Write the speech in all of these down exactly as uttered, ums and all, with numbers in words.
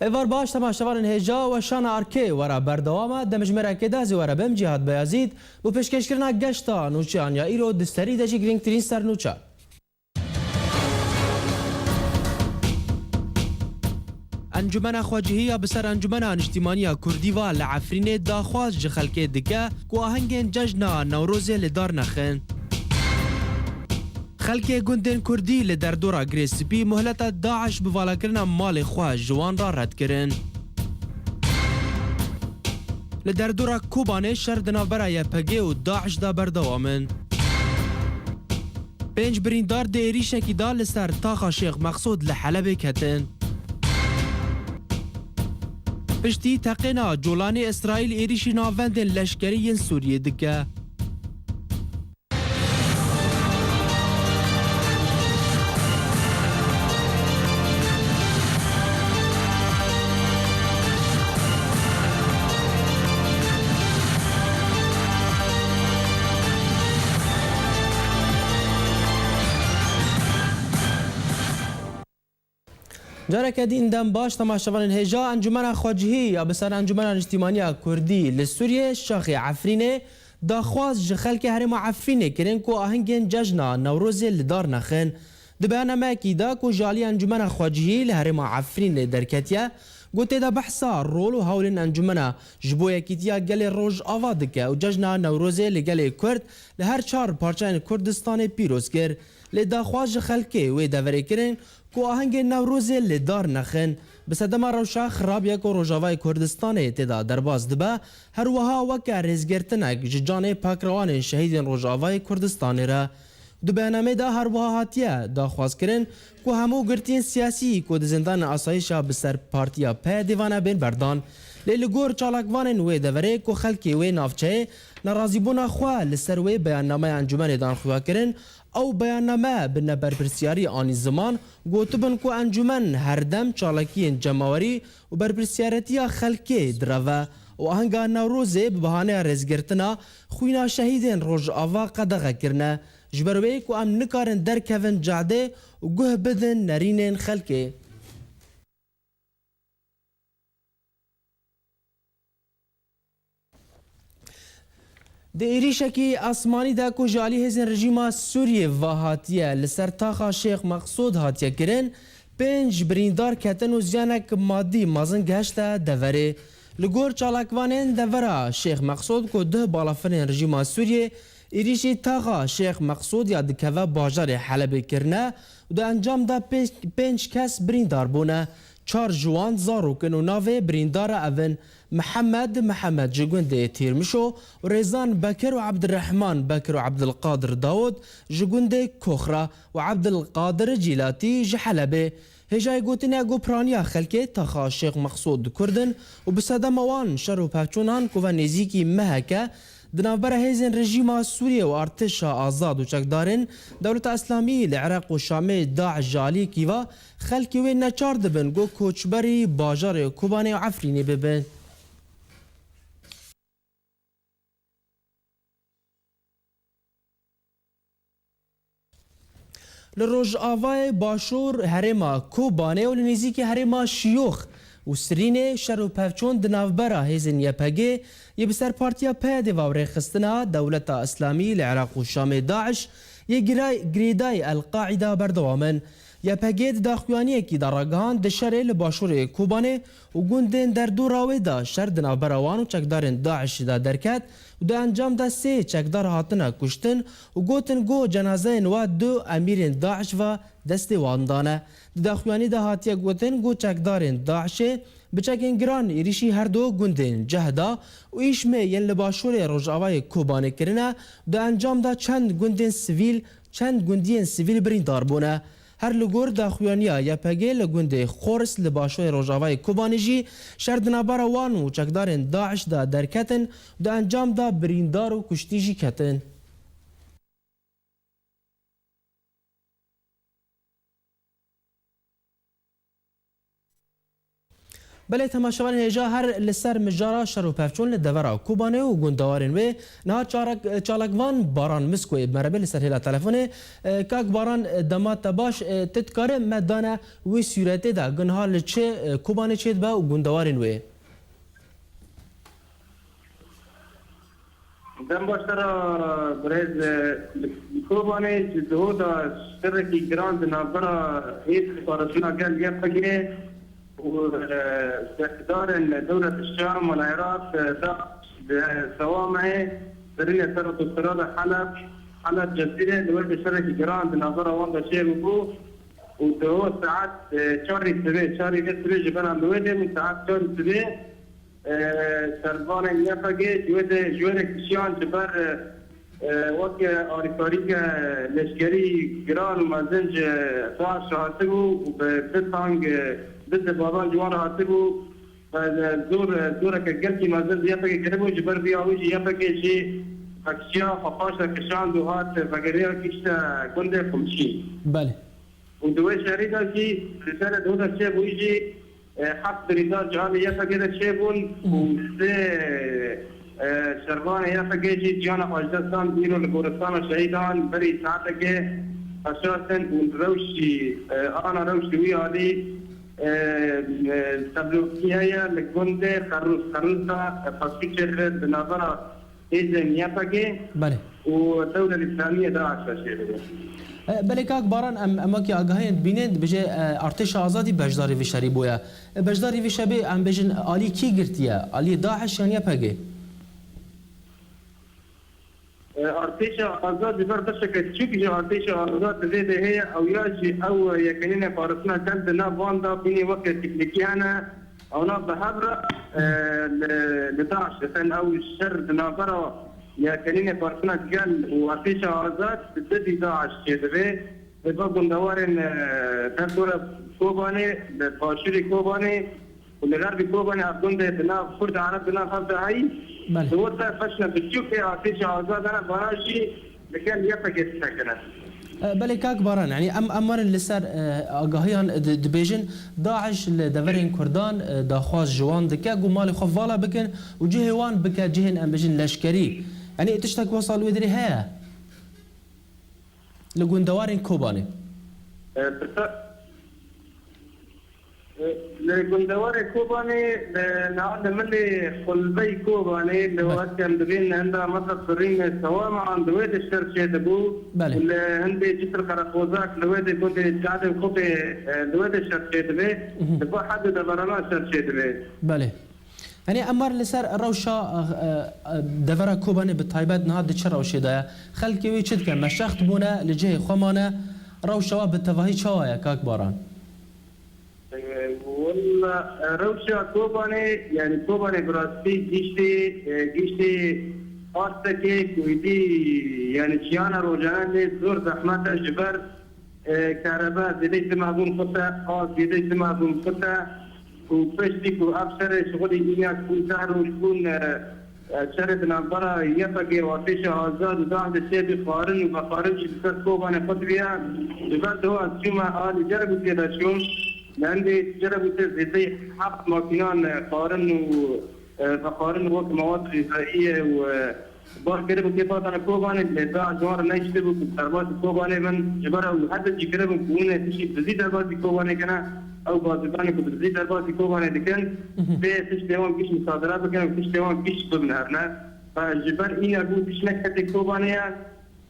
Êvar baş temaşevanên hêja, weşana Arkê were berdewam e, demjimêrekê de ez ê were bim Cîhad Beyazîd, bo pêşkêşkirina geşta nûçeyan ya îro di serî de jî girîngtirîn sernûçe. Encûmena Xwecihî ya bi ser Encûmena Niştîmaniya Kurdî ve li Efrînê daxwaz ji xelkê dike ku ahengên cejna Newrozê li dar nexin. Xelkê gundên Kurdî li derdora Girê Spî muhleta DAIŞ bi valakirina malê xwe ji wan re red kirin. Li derdora Kobanê şer di navbera YPG û DAIŞ de berdewam in. Pênc birîndar di êrîşekî de li ser taxa Şêx Mexsûd li Helebê ketin. Piştî teqîna Colanê, Îsraîl êrîşî navendên leşkerî yên Sûriyê dike. Careke din dem baş temaşevanên hêja. Encûmena Xwecihî ya bi ser Encûmena Niştîmaniya Kurdî li Sûriyê, şaxê Efrînê, daxwaz ji xelkê herêma Efrînê kirin ku ahengên cejna Newrozê li dar nexin. Di beyannameyekî de ku ji alî Encûmena Xwecihî li herêma Efrînê derketiye, ku tê de behsa rol û hewlên encûmena ji bo yekîtiya gelê Rojava dike û cejna Newrozê li gelê Kurd li her çar parçeyên Kurdistanê pîroz kir. Lê daxwaz ji xelkê wê deverê kirin ku ahengên Newrozê li dar nexin. Bi sedema rewşa xirab ye ku Rojavayê Kurdistanê tê de derbas dibe, her wiha weke rêzgirtinek ji canê pakrewanên şehîdên Rojavayê Kurdistanê re. Di beyannameyê de her wiha hatiye daxwazkirin ku hemû girtiyên siyasî ku di zindanên asayîşa bi ser Partiya PYD'ê ve ne bên berdan. Lê li gor çalakvanên wê deverê ku xelkê wê navçeyê nerazîbûna xwe li ser wê beyannameya encûmenê dan xuyakirin, ew beyanname bi neberpirsyarî anî ziman, gotibin ku encûmen herdem çalakiyên cemawerî û berpirsiyaretiya xelkê direve û ahenga Newrozê bi bahaneya rêzgirtina xwîna şehîdên Rojava qedexe kirine. Ji ber wê ku em nikarin derkevin cadê û guh bidin nerînên xelkê. Di êrîşekî asmanî de ku ji alî hêzên rejîma Sûriyê ve hatiye li ser taxa Şêx Meqsûd hatiye kirin, pênc birîndar ketin û ziyanek madî mezin gehişte deverê. Li gor çalakvanên devera Şêx Meqsûd ku duh balafirên rejîma Sûriyê êrîşî taxa Şêx Meqsûd ya dikeve bajarê Helebê kirine û di encam de pênc, pênc kes birîndar bûne. Çar ji wan zarok in û navê birîndara ev in: Mihemed Mihemed ji gundê Tîrmişo û Rêzan Bekir û Ebdirehman Bekir û Ebdilqadir Dawud ji gundê Koxra û Ebdilqadir Cîlatî ji Helebê. Hêjayê gotinê ku piraniya xelkê taxa Şêx Meqsûd Kurd in û bi sedema wan şer û pevçûnan ku ve nêzîkî meheke di navbera hêzên rejîma Sûriyê û artêşa azad û çekdarên Dewleta Îslamî li Iraq û Şamê, DAIŞ, ji aliyekî ve xelkê wê neçar dibin ku koçberî bajarê Kobanê û Efrînê bibin. Li rojavayê başûr herêma Kobanê û li nêzîkî herêma Şiyûx û Sirînê şer û pevçûn di navbera hêzên YPG'ê yê bi ser Partiya PYD'ê ve û rêxistina Dewleta Îslamî li Iraq û Şamê, DAIŞ, yê giray-, girêdayî El-Qaîda berdewam in. YPG di daxuyaniyekî de ragihand, di şerê li başûrê Kobanê û gundên derdora wê de şer di navbera wan û çekdarên DAIŞ'ê de derket û di encam de sê çekdar hatine kuştin û gotin ku cenazeyên wa du emîrên DAIŞ ve destê wan dane. Di daxuyanî de hatiye gotin ku çekdarên DAIŞ'ê bi çekên giran êrîşî her du gundên cih da û Îşmê yên li başûrê rojavayê Kobanê kirine, di encam de çend gundên sivîl, çend gundiyên sivîl birîndar bûne. Her li gor daxuyaniya YPG'ê, li gundê Xoris li başûrê rojavayê Kobanê jî şer di navbera wan û çekdarên DAIŞ de derketin, di encam de birîndar û kuştî jî ketin. Belê temaşevanên hêja, her li ser mijara şer û pevçûn li devera Kobanê û gundewarên wê, niha çarek-, çalakvan Baran Miskoyê bi me re bê li ser hêla telefonê. E, kak Baran, e, dema te baş, e, tu dikarî me dane wî sûretê de, ku niha li çi, e, Kobanê çêdibe û gundewarên wê? Dem baş te re birêz, e, li Kobanê ji dohê de şerekî giran di navbera hêzên parastina gel Y P G û, e, sehdarên Dewlet Şam û Iraq, e, da, e, Sewameyê birîne ser otostrada Heleb, Heleb Cezîre, li wê de şerekî giran di navbera wan de çêbû û dohê saet, e, çarî sibê, çarî vê sibê ji bera li wê de bû, saet çarî sibê, e, servanên Y P G ji wê de, ji wê de kişiyan ji ber, e, weke alîkarîke leşkerî giran û mezin ji DAIŞ re hatibû û bi du tank, e, du debadan ji wan re hatibû. Ve, e, zor, e, zoreke gelkî mezin Y P G kiribû, ji ber vî awî jî Y P G jî xwe kişiya, xwe paş re kişand û hat vegeriya gihişte gundê Xumşî. Belê. Û di wê şerî de jî li ser dohê de çêbûyî jî, e, heft birîndar ji alî Y P G de çêbûn û sê, e, şervanê Y P G jî ciyana xwe ji dest dan, îro li goristana şehîdan berî saetekê xwe şastin û rewşî, e, ana rewş li wî alî, e, e, seblokî heye li gundê Xerûs, Xerûsa, e, paştî çêdibe di navbera hêzên Y P G Belê. û Dewlet Îslamiyê DAIŞ re çêdibe. E, belê kak Baran, em, em wekî agahiyên dibînin, dibêje, e, Artêşa Azadî beşdarî vî şerî bûye. E, beşdarî vî şerî, em bêjin, alî kî girtiye? Alî DAIŞ yan Y P G? E, Artêşa Azad ji ber beşeke çûk ji Artêşa Azad di vê de heye, ew ya jî ew yekenîne parastina gel di nav wan de bînî weke teknîkî hene. Ana bi hev re, e, li, li DAIŞ dikin. Ew şer di navbera yekenînê parastina gel û Artêşa Azad di didî DAIŞ çêdibe. Li ba gundewarên, e, derdora Kobanê, li başûrê Kobanê û li xerbî Kobanê ev gundê di nav Kurd Ereb di nav hev de heyî. Belê. Di wir de xeşne biçûkê Artêşa Azad hene, vana jî li gel Y P G disekine. E, belê kak Baran, yanî em, em werin li ser, e, agahiyan di-, dibêjin, DAIŞ li deverên Kurdan, e, daxwaz ji wan dike ku malê xwe vala bikin û cihê wan bike cihên, em bêjin, leşkerî. Yanî tiştek wisa li wê derê heye? Li gundewarên Kobanê. E, pirsa-, e, li gundewarê Kobanê, li niha li milê Xulbey Kobanê, li Belê. wek em dibînin, henda mesela birîn Sewama an di wê de şer çêdibû. Belê. Li hindê Citir Qereqozak, li wê de gundê Cadê Xubê, e, li wê de şer çêdibe. Mhm. Li ba hedê deverana şer çêdibe. Belê. Yanî em werin li ser rewşa, e, e, devera Kobanê bi taybet niha di çi rewşê de ye? Xelkê wê çi dike? Meşext bûne, li cihê xwe mane. Rewşa we bi tevahî çawa ye, kak Baran? E, wela, e, rewşa Kobanê, yanî Kobanê bi rastî gihiştî, e, gihiştî astekê ku êdî, yanî jiyana rojane lê zor zehmet e ji ber E, kerebe zêdeyî dima bûn xute, av zêdeyî dima bûn xute û piştî ku ev şerê şixulî îna ku zehroş bûn, e, e, şerê di navbera Y P G û Artêşa Azad û DAIŞ de çêbî, xwarin û vexwarin jî li ser Kobanê qut bûye. Ji ber doha ez çûme alî Cerebûtê de çûm. Li hindê Cerebûtê zêdeyî heft makînan, e, xwarin û, e, vexwarin wek mewad xîzayî ye û, e, Bar kiribû kê patana Kobanê, lê DAIŞ ji wan re nehiştibû ku derbasî Kobanê bin. Ji ber ew hesek jî kiribû ku hûn ê tiştî dizî derbasî Kobanê kine. Ew bazûkanê ku dizî derbasî Kobanê dikin, Mhm. bê tiştê wan giş misadere bikin û tiştê wan giş bibin herne. Ve ji ber îne bû tişt neketê Kobanê ye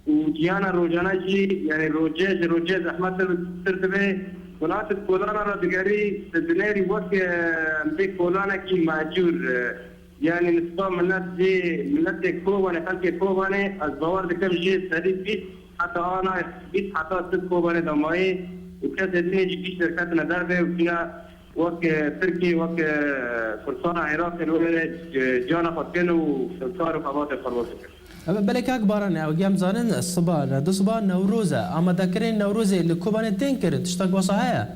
û ciyana rojane jî, yanî roce ji rocê zehmet tir dibe. Welatê kolana re digerî, di dinêrî wek, em bê kolanekî mecûr, e, Yanî nisba milet jî, miletê Kobanê, xelkê Kobanê, ez bawer dikim jê serî bîst heta ana bîst heta sed Kobanê de mayî û kesê din ê jî giş derketine derve û çûne wek, e, Tirkî, wek, e, Kursana Iraqê li wê, e, ciyana xwe dikin û kar û xebatê xwe li wir dikin. Ebe belê kak Baran, ew em zanin siba, ne du siba Newroz e. Amadekirin Newrozê li Kobanê tên kirin, tiştek wesa heye?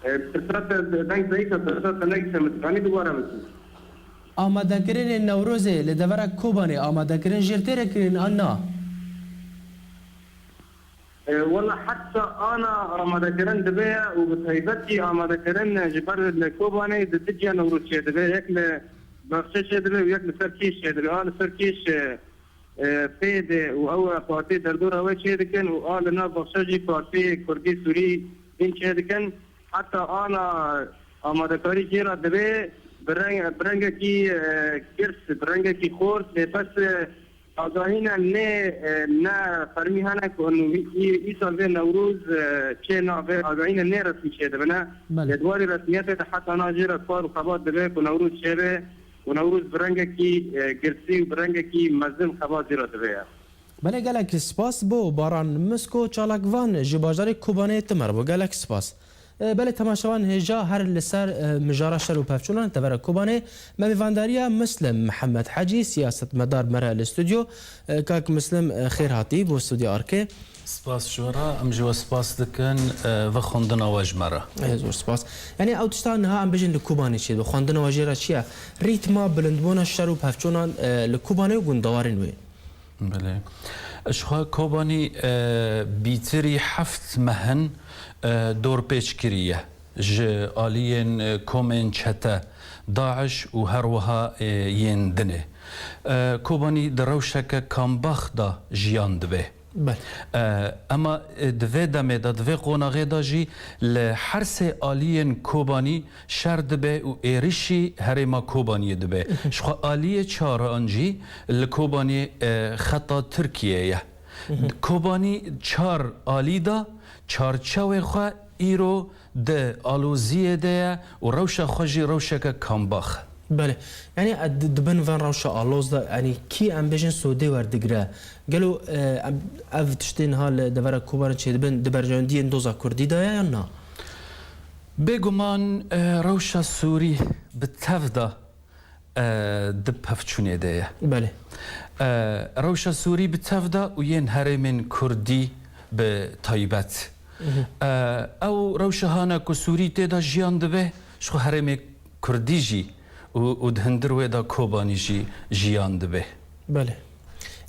E, pirsa te deng zayîf e, pirsa te negihîşe min, dikanî dubare bikî? Amadekirinên Newrozê li devera Kobanê amadekirin jêr tê re kirin an na? E, wela heta ana amadekirin dibe û bi taybetî amadekirin ji ber li Kobanê di du ciya Newroz çêdibe. Yek li Baxçe çêdibe û yek li ser kêş çêdibe. A li ser kêş, e, e, pê de û ew partî derdora wê çêdikin û a li nav Baxçe jî partî Kurdî Sûrî din çêdikin. Heta ana amadekarî jê re dibe bi reng-, bi rengekî, e, girs, bi rengekî xort, lê bes, e, agahî ne, nê, e, ne fermî hene ku hûn wî, î, îsal vê Newroz, e, çê nabe, agahî ne, nê resmî çêdibine. Belê. Lê di warê resmiyetê de heta na jê re kar û xebat dibe ku Newroz çêbe û Newroz bi rengekî, e, girsî û bi rengekî mezin xebat jê re dibe ye. Belê, gelek spas bo Baran Misko, çalakvan ji bajarê Kobanê, tu me re bo. Gelek spas. E, belê, temaşevan hêja her li ser, e, mijara şer û pevçûnan tevera Kobanê, me mêvandariya Muslim Mihemed Hecî, siyasetmedar, me re li stûdyo. E, kak Muslim, e, xêr hatî bo stûdyo Arkê. Spas ji we re, em ji we spas dikin, e, vexwendina we ji me re. E, zor spas. Yanî ew tişta niha em bêjin li Kobanê çêdibe, xwendina we jê re çi ye? Rîtma bilindbûna şer û pevçûnan, e, li Kobanê û gundewarên wê. Belê. Ji xwe Kobanî, e, bîtirî heft meh in, e, dorpêç kiriye ji aliyên, e, komên çete, DAIŞ û her wiha, e, yên dinê. E, Kobanî di rewşeke kambax de jiyan dibe. Belê. E, ema, e, di vê demê de, di vê qonaxê de jî li her sê aliyên Kobanî şer dibe û êrişî herêma Kobaniyê dibe. Ji xwe aliyê çaran jî li Kobaniyê, e, xeta Tirkiyê ye. Kobanî çar alî de çarçewê xwe îro di aloziyê de ye û rewşa xwe jî rewşeke kambax e. Belê. Yanî, e, di, di bin van rewşa aloz de, yanî, kî em bêjin sodê werdigire? Gelo, e, em, ev tiştê niha li devera Kobanê çêdibin, di berjewendiyên doza Kurdî de ye yan na? Bêguman, e, rewşa Sûrî bi tev de, e, di pevçûnê de ye. Belê. E, rewşa Sûrî bi tev de û yên herêmên Kurdî bi taybet. E, ew rewşa hane ku Sûrî tê de jiyan dibe, ji xwe herêmê Kurdî jî û, û di hundir wê de Kobanî jî jiyan dibe. Belê.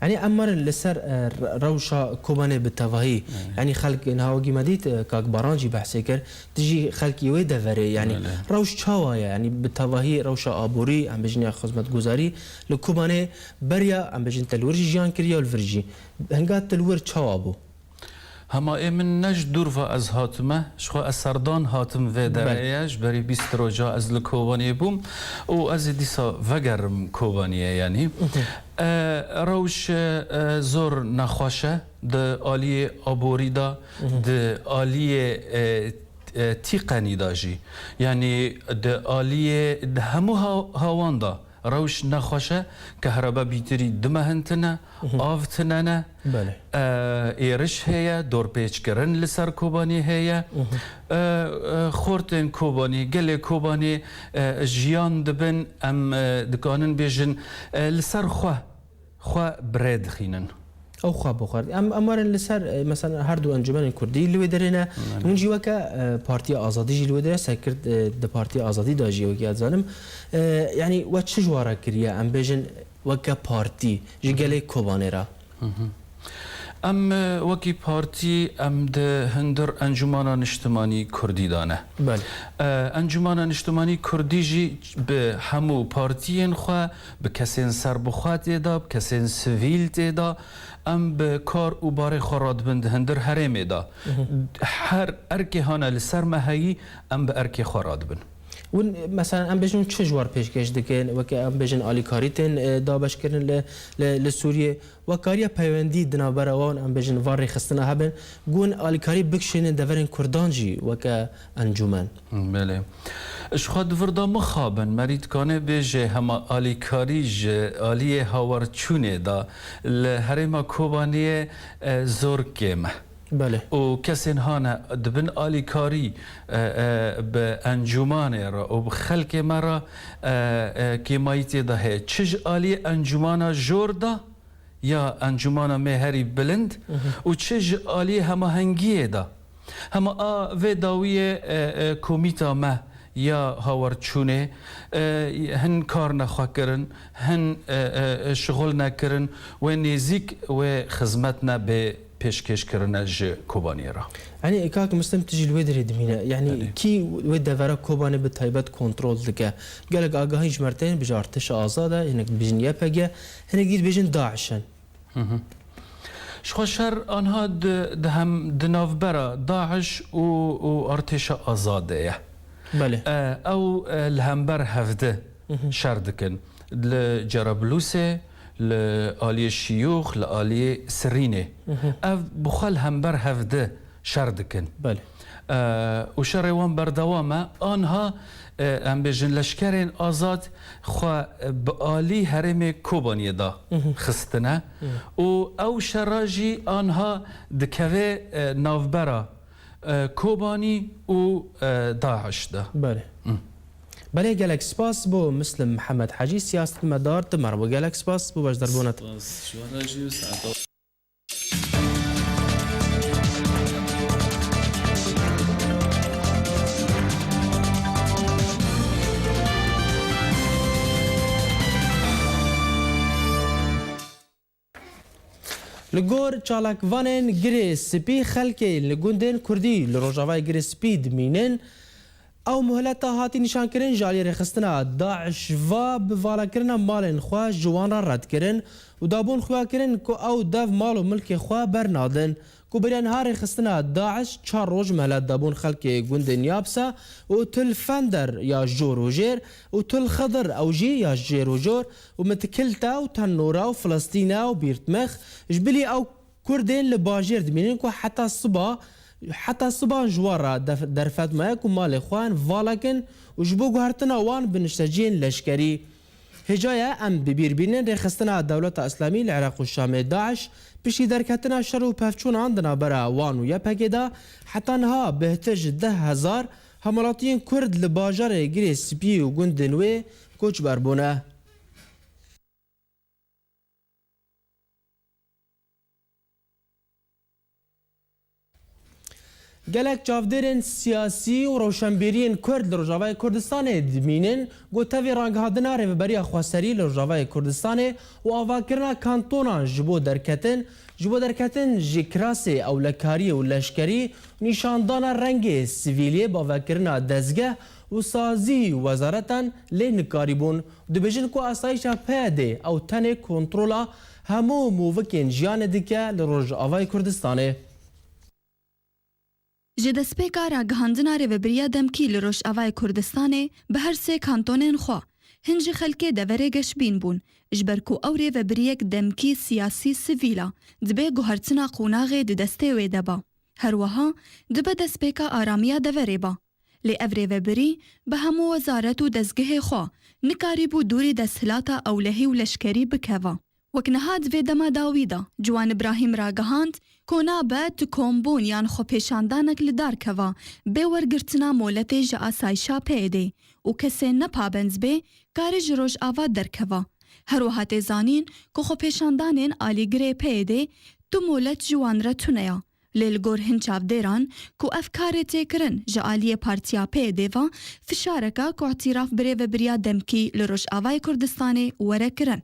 Yanî em werin li ser, e, re-, rewşa Kobanê bi tevahî. Belê. Yanî xelk niha wekî me dît, e, kak Baran jî behsê kir, dijî xelkî wê deverê. Yanî Belê. rewş çawa ye? Yanî bi tevahî rewşa aborî, em bêjin ya xizmetguzarî, li Kobanê beriya, em bêjin te li wir jî jiyan kiriye û li vir jî. Hinga te li wir çawa bû? Hema ê min ne ji dûr ve ez hatime, ji xwe ez serdan hatim vê Belê. derê ye, ji berî bîst roja ez li Kobaniyê bûm û ez ê dîsa vegerim Kobaniyê, yanî. E, rewş, e, zor nexweş e, di aliyê aborî de, di aliyê, e, e, tîqenî de jî. Yanî di aliyê, di hemû ha-, hawan de. Rewş nexweş e, kehrebe bîtirî du meh in tine, av tine ne. Belê. E, êriş heye, dorpêçkirin li ser Kobanî heye. E, e, xortên Kobanî, gelê Kobanî, e, jiyan dibin, em, e, dikanin bêjin, e, li ser xwe, xwe bi rê dixînin. Ew xwe bi xwe. Em, em werin li ser, e, mesela her du encûmenên Kurdî li wê derê ne. Belê. Hûn jî weke, e, Partiya Azadî jî li wê derê, serkirt, e, di Partiya Azadî de jî wekî ez zanim. E, yanî we çi ji wan re kiriye, em bêjin weke partî ji gelê Kobanê re? Em, e, wekî partî em di hundir Encûmana Niştimanî Kurdî de ne. Belê. E, Encûmana Niştimanî Kurdî jî bi hemû partiyên xwe, bi kesên serbixwe tê de, bi kesên sivîl tê de, em bi kar û barê xwe radibin di hundir herêmê de. Her erkê hane li ser me heyî, em bi erkê xwe radibin. Hûn, mesela, em bêjin çi ji wan pêşkêş dikin? Weke em bêjin alîkarî tên, e, dabeşkirin li, li, li Sûriyê. We kariye peywendî di navbera wan, em bêjin, van rêxistina hebin, ku hûn alîkarî bikişînin deverên Kurdan jî weke encûmen? Belê. Ji xwe di vir de mixabin, merî dikane bêje hema alîkarî ji aliyê hawerçûnê de li herêma Kobaniyê, e, zor kêm e. Belê. Û kesên hane dibin alîkarî, e, e, bi encûmanê re û bi xelkê me re, e, e, kêmayî tê de heye. Çi ji aliyê encûmana jor de, ya encûmana me herî bilind û çi ji aliyê hemahengiyê de. Hema a vê dawiyê, e, e, komîta me ya hawerçûnê, e, hin kar nexwe kirin, hin, e, e, e, şixul nekirin, wê nêzîk wê xizmet ne bê pêşkêş kirine ji Kobaniyê re. Yanî kak Muslim, tu jî li wê derê dimîne. Yanî Belê. Kî wê devera Kobanê bi taybet kontrol dike? Gelek agahî ji me re tên, bêje artêşa azad e, hinek dibêjin Y P G, hinek dî dibêjin DAIŞ in. Hı hı. Ji xwe şer anha di, di hem, di navbera DAIŞ û, û artêşa azad de ye. Belê. E, ew, e, li hember hevdi Hı hı. şer dikin. Li Cerablûsê, li aliyê Şiyûx, li aliyê Sirînê. Hı hı. Ev bi xwe li hember hevdi şer dikin. Belê. E, û şerê wan berdewam e. Anha, e, em bêjin leşkerên azad xwe, e, bi alî herêmê Kobaniyê de Hı hı. xistine. Hı. Û ew şera jî anha dikeve, e, navbera, e, Kobanî û, e, DAIŞ de. Belê. Hı. Belê, gelek spas bo Muslim Mihemed Hecî, siyasetmedar, tu me re bo gelek spas bo beşdarbûna te. Spas ji we re jî û saeta Li gor çalakvanên Girê Spî, xelkê li gundên Kurdî li Rojavayê Girê Spî dimînin. Ew muhleta hatî nîşankirin ji aliyê rêxistina DAIŞ ve bi valakirina malên xwe ji wan re red kirin û dabûn xuya kirin ku ew dev mal û milkê xwe bernadin. Ku beriya niha rêxistina DAIŞ çar roj mihlet dabûn xelkê gundên Yapsa û Til Fender ya Jor û Jêr û Til Xidir ew jî ya Jêr û Jor û Mitkilta û Tenora û Filistîna û Bîrtmix ji bilî ew Kurdên li bajêr dimînin ku heta siba, heta siban ji wan re def-, derfet maye ku malê xwe vala kin û ji bo guhertina wan bi nişteciyên leşkerî. Hêja ye em bi bîr bînin rêxistina Dewleta Îslamî li Iraq û Şamê, DAIŞ, piştî derketina şer û pevçûnan di navbera wan û Y P G de heta niha bêhtir ji deh hezar hemwelatiyên Kurd li bajarê Girê Spî û gundên wê koçber bûne. Gelek çavdêrên siyasî û rewşenbîriyên Kurd li Rojavayê Kurdistanê dimînin ku tevî rangihandina Rêveberiya Xweserî li Rojavayê Kurdistanê û avakirina kantonan ji bo derketin, ji bo derketin ji kirasê ewlekariyê û leşkerî, nîşandana rengê sivîliyê, bavekirina dezgeh û sazî wezaretan lê nikarîbûn. Dibêjin ku asayîşa P Y D'ê ew tenê kontrola hemû movikên jiyanê dike li Rojavayê Kurdistanê. Ji destpêka ragihandina Rêvebiriya Demkî li Rojavayê Kurdistanê bi her sê kantonên xwe, hin ji xelkê deverê geşbîn bûn, ji ber ku ew rêvebiriyek demkî siyasî sivîl e, dibê guhertina qonaxê di destê wê de ba. Her wiha dibe destpêka aramiya deverê ba. Lê ev rêvebirî bi hemû wezaret û dezgehê xwe nikarîbû dûrî desthilata ewlehî û leşkerî bikeva. Wek niha di vê dema dawî de Ciwan Îbrahîm ragihand ku nabe tu kombûn yan xwepêşandanek li dar keva bê wergirtina moletê ji asayîşa P Y D'ê û kesên ne pabend bê kare ji Rojava derkeva. Her wiha tê zanîn ku xwepêşandanên alîgirê P Y D'ê tu molet ji wan re tune ya. Lê li gor hin çavdêran ku ev karê tê kirin ji aliyê Partiya P Y D'ê ve fişareke ku îtîraf bi Rêvebiriya Demkî li Rojavayê Kurdistanê were kirin.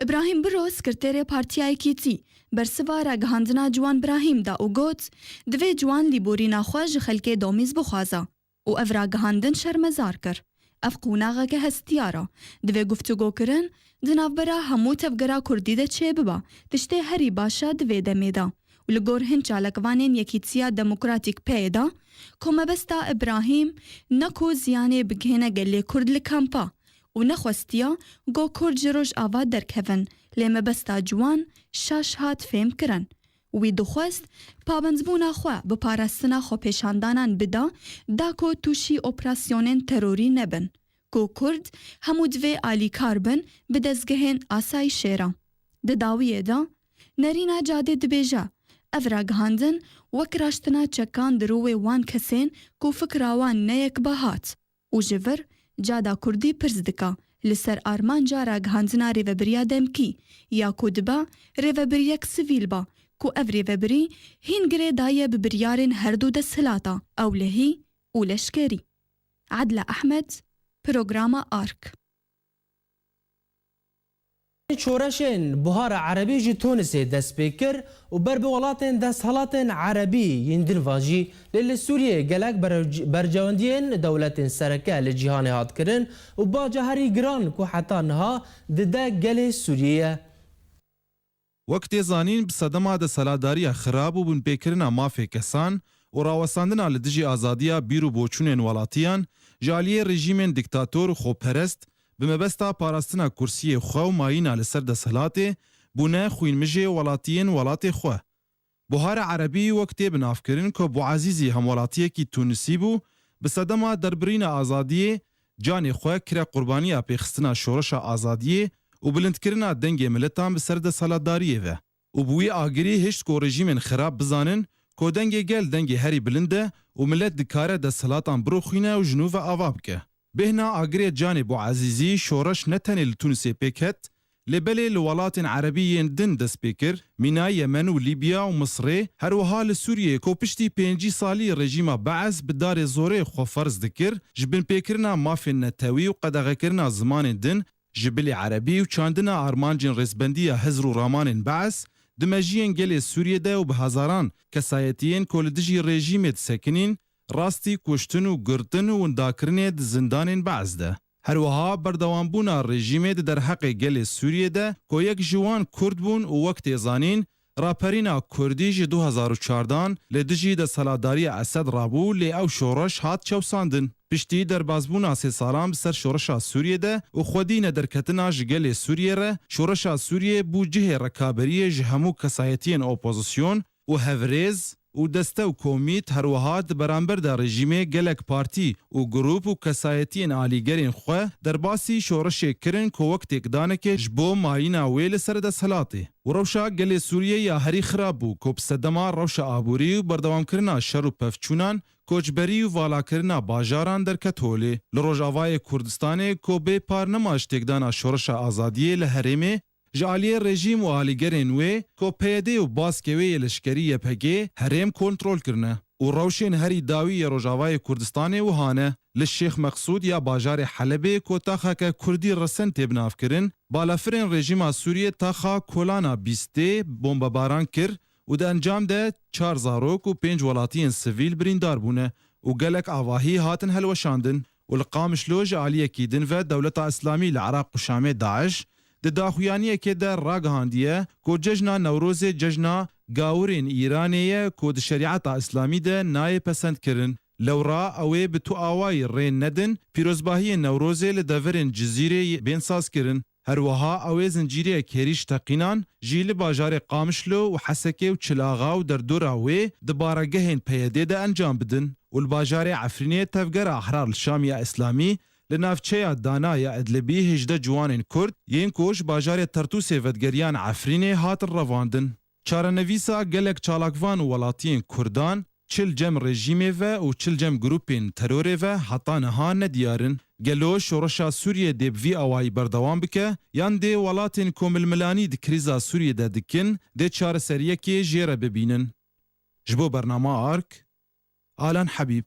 Îbrahîm Biro, sekreterê Partiya Yekîtî, bersiva ragihandina Ciwan Brahîm da û got, divê Ciwan lîborîna xwe ji xelkê domîz bixwaze û ev ragihandin şermezar kir. Ev qonaxeke hestiyar e. Divê guftûgokirin di navbera hemû tevgera kurdî de çêbibe, tiştê herî baş e di vê demê de. Û li gor hin çalakvanên Yekîtiya Demokratîk P Y D, ku mebesta Îbrahîm ne ku ziyanê bigihêne gelê Kurd li kampa û nexwestiya ku Kurd ji Rojava derkevin, lê mebesta Ciwan şaş hat fêhm kirin. Wî dixwest pabendbûna xwe bi parastina xwepêşandanan bida, da ku tûşî operasyonên terorî nebin, ku Kurd hemû divê alîkar bin bi dezgehên asayîşê re. Di dawiyê de Nerîna Cadê dibêje, ev ragihandin wek raştina çekan di rûyê wan kesên ku fikra wan ne yekbe hat û ji vir cada kurdî pirs dike li ser armanca ragihandina rêvebiriya demkî ya ku dibe rêvebiriyek sivîl be ku ev rêvebirî hîn girê daye bi biryarên her du desthilata ewlehî û leşkerî. Edla Ehmed, Programa Ark. Şoreşên Buhara Erebî ji Tunisê dest pê kir û ber bi welatên desthilatên Erebî yên din va jî, lê li Sûriyeyê gelek berev-, bercewendiyên dewletên sereke li cîhanê hat kirin û baca herî giran ku heta niha dide gelê Sûriyê ye. Wek tê zanîn, bi sedema desthilatdariya xirab û binpêkirina mafê kesan û rawestandina li dijî azadiya bîr û boçûnên welatiyan ji aliyê rejîmên dîktator û xweperest, bi mebesta parastina kursiyê xwe û mayîna li ser desthilatê, bûne xwînmijê welatiyên welatê xwe. Buhara Erebî wek tê binavkirin ku Bûazîzî hemwelatiyekî Tunisî bû, bi sedema derbirîna azadiyê canê xwe kire qurbaniya pêxistina şoreşa azadiyê û bilindkirina dengê miletan bi ser desthilatdariyê ve. Û bi wî agirî hişt ku rejîmên xirab bizanin ku dengê gel dengê herî bilind e û milet dikare desthilatan biroxîne û ji nû ve ava bike. Bêhna agirê canê Bûazîzî şoreş ne tenê li Tunisê pêk het, lê belê li welatên Erebî yên din dest pê kir, mîna Yemen û Lîbya û Misrê, her wiha li Sûriyeyê ku piştî pêncî salî rejîma Bees bi darê zorê xwe ferz dikir, ji binpêkirina mafên netewî û qedexekirina zimanên din, ji bilî erebî û çandina armancên rêzbendiya hizr û ramanên Bees di mejiyên gelê Sûriyê de û bi hezaran kesayetiyên ku li dijî rejîmê disekinîn, rastî kuştin û girtin û windakirinê di zindanên Bees de. Her wiha berdewambûna rejîmê di derheqê gelê Sûriyê de ku yek ji wan Kurd bûn û wek tê zanîn, raperîna Kurdî ji du hezar û çardan li dijî desthilatdariya Esed rabû, lê ew şoreş hat çewsandin. Piştî derbasbûna sê salan bi ser şoreşa Sûriyê de û xwedî nederketina ji gelê Sûriyê re, şoreşa Sûriyê bû cihê rekaberiyê ji hemû kesayetiyên opozisyon û hevrêz û deste û komît, her wiha di beramber de rejîmê gelek partî û grûp û kesayetiyên alîgerên xwe derbasî şoreşê kirin ku wek têkdanekê ji bo mayîna wê li ser desthilatê. Û rewşa gelê Sûriyê ya herî xirab bû ku bi sedema rewşa aborî û berdewamkirina şer û pevçûnan, koçberî û valakirina bajaran derket holê. Li Rojavayê Kurdistanê ku bê par nema ji têkdana şoreşa azadiyê li herêmê, ji aliyê rejîm û alîgerên wê ku P Y D û baskê wê yê leşkerî Y P G herêm kontrol kirine û rewşên herî dawî yê Rojavayê Kurdistanê wiha ne. Li Şêx Meqsûd ya bajarê Helebê ku taxeke Kurdî resen tê binavkirin, balafirên rejîma Sûriyê taxa Kolana bîstê bombebaran kir û di encam de çar zarok û pênc welatiyên sivîl birîndar bûne û gelek avahî hatin helweşandin. Û li Qamişlo ji aliyekî din ve Dewleta Îslamî li Iraq û Şamê, DAIŞ, di daxuyaniyekê de ragihandiye ku cejna Newrozê cejna gawirên Îranê ye ku di şerîeta Îslamî de nayê pesendkirin. Lewra ew ê bi tu awayî rê nedin pîrozbahiyên Newrozê li deverên Cizîrê bên sazkirin. Her wiha ew ê zincîreyek êrîş teqînan jî li bajarê Qamişlo û Hesekê û Çil Axa û derdora wê di baregehên P Y D de encam bidin û li bajarê Efrînê Tevgera Ehrar li Şam ya Îslamî li navçeya Dana ya Idlibî hejdeh ciwanên Kurd yên ku ji bajarê Tertûsê vedigeriyan Efrînê hatin revandin. Çarenivîsa gelek çalakvan û welatiyên Kurdan, çi li cem rejîmê ve û çi li cem grûpên terorê ve heta niha nediyar in. Gelo şoreşa Sûriyê dê bi vî awayî berdewam bike, yan dê welatên ku milmilanî di krîza Sûriyê de dikin, dê çareseriyekê jê re bibînin? Ji bo bernama Ark, Alan Hebîb.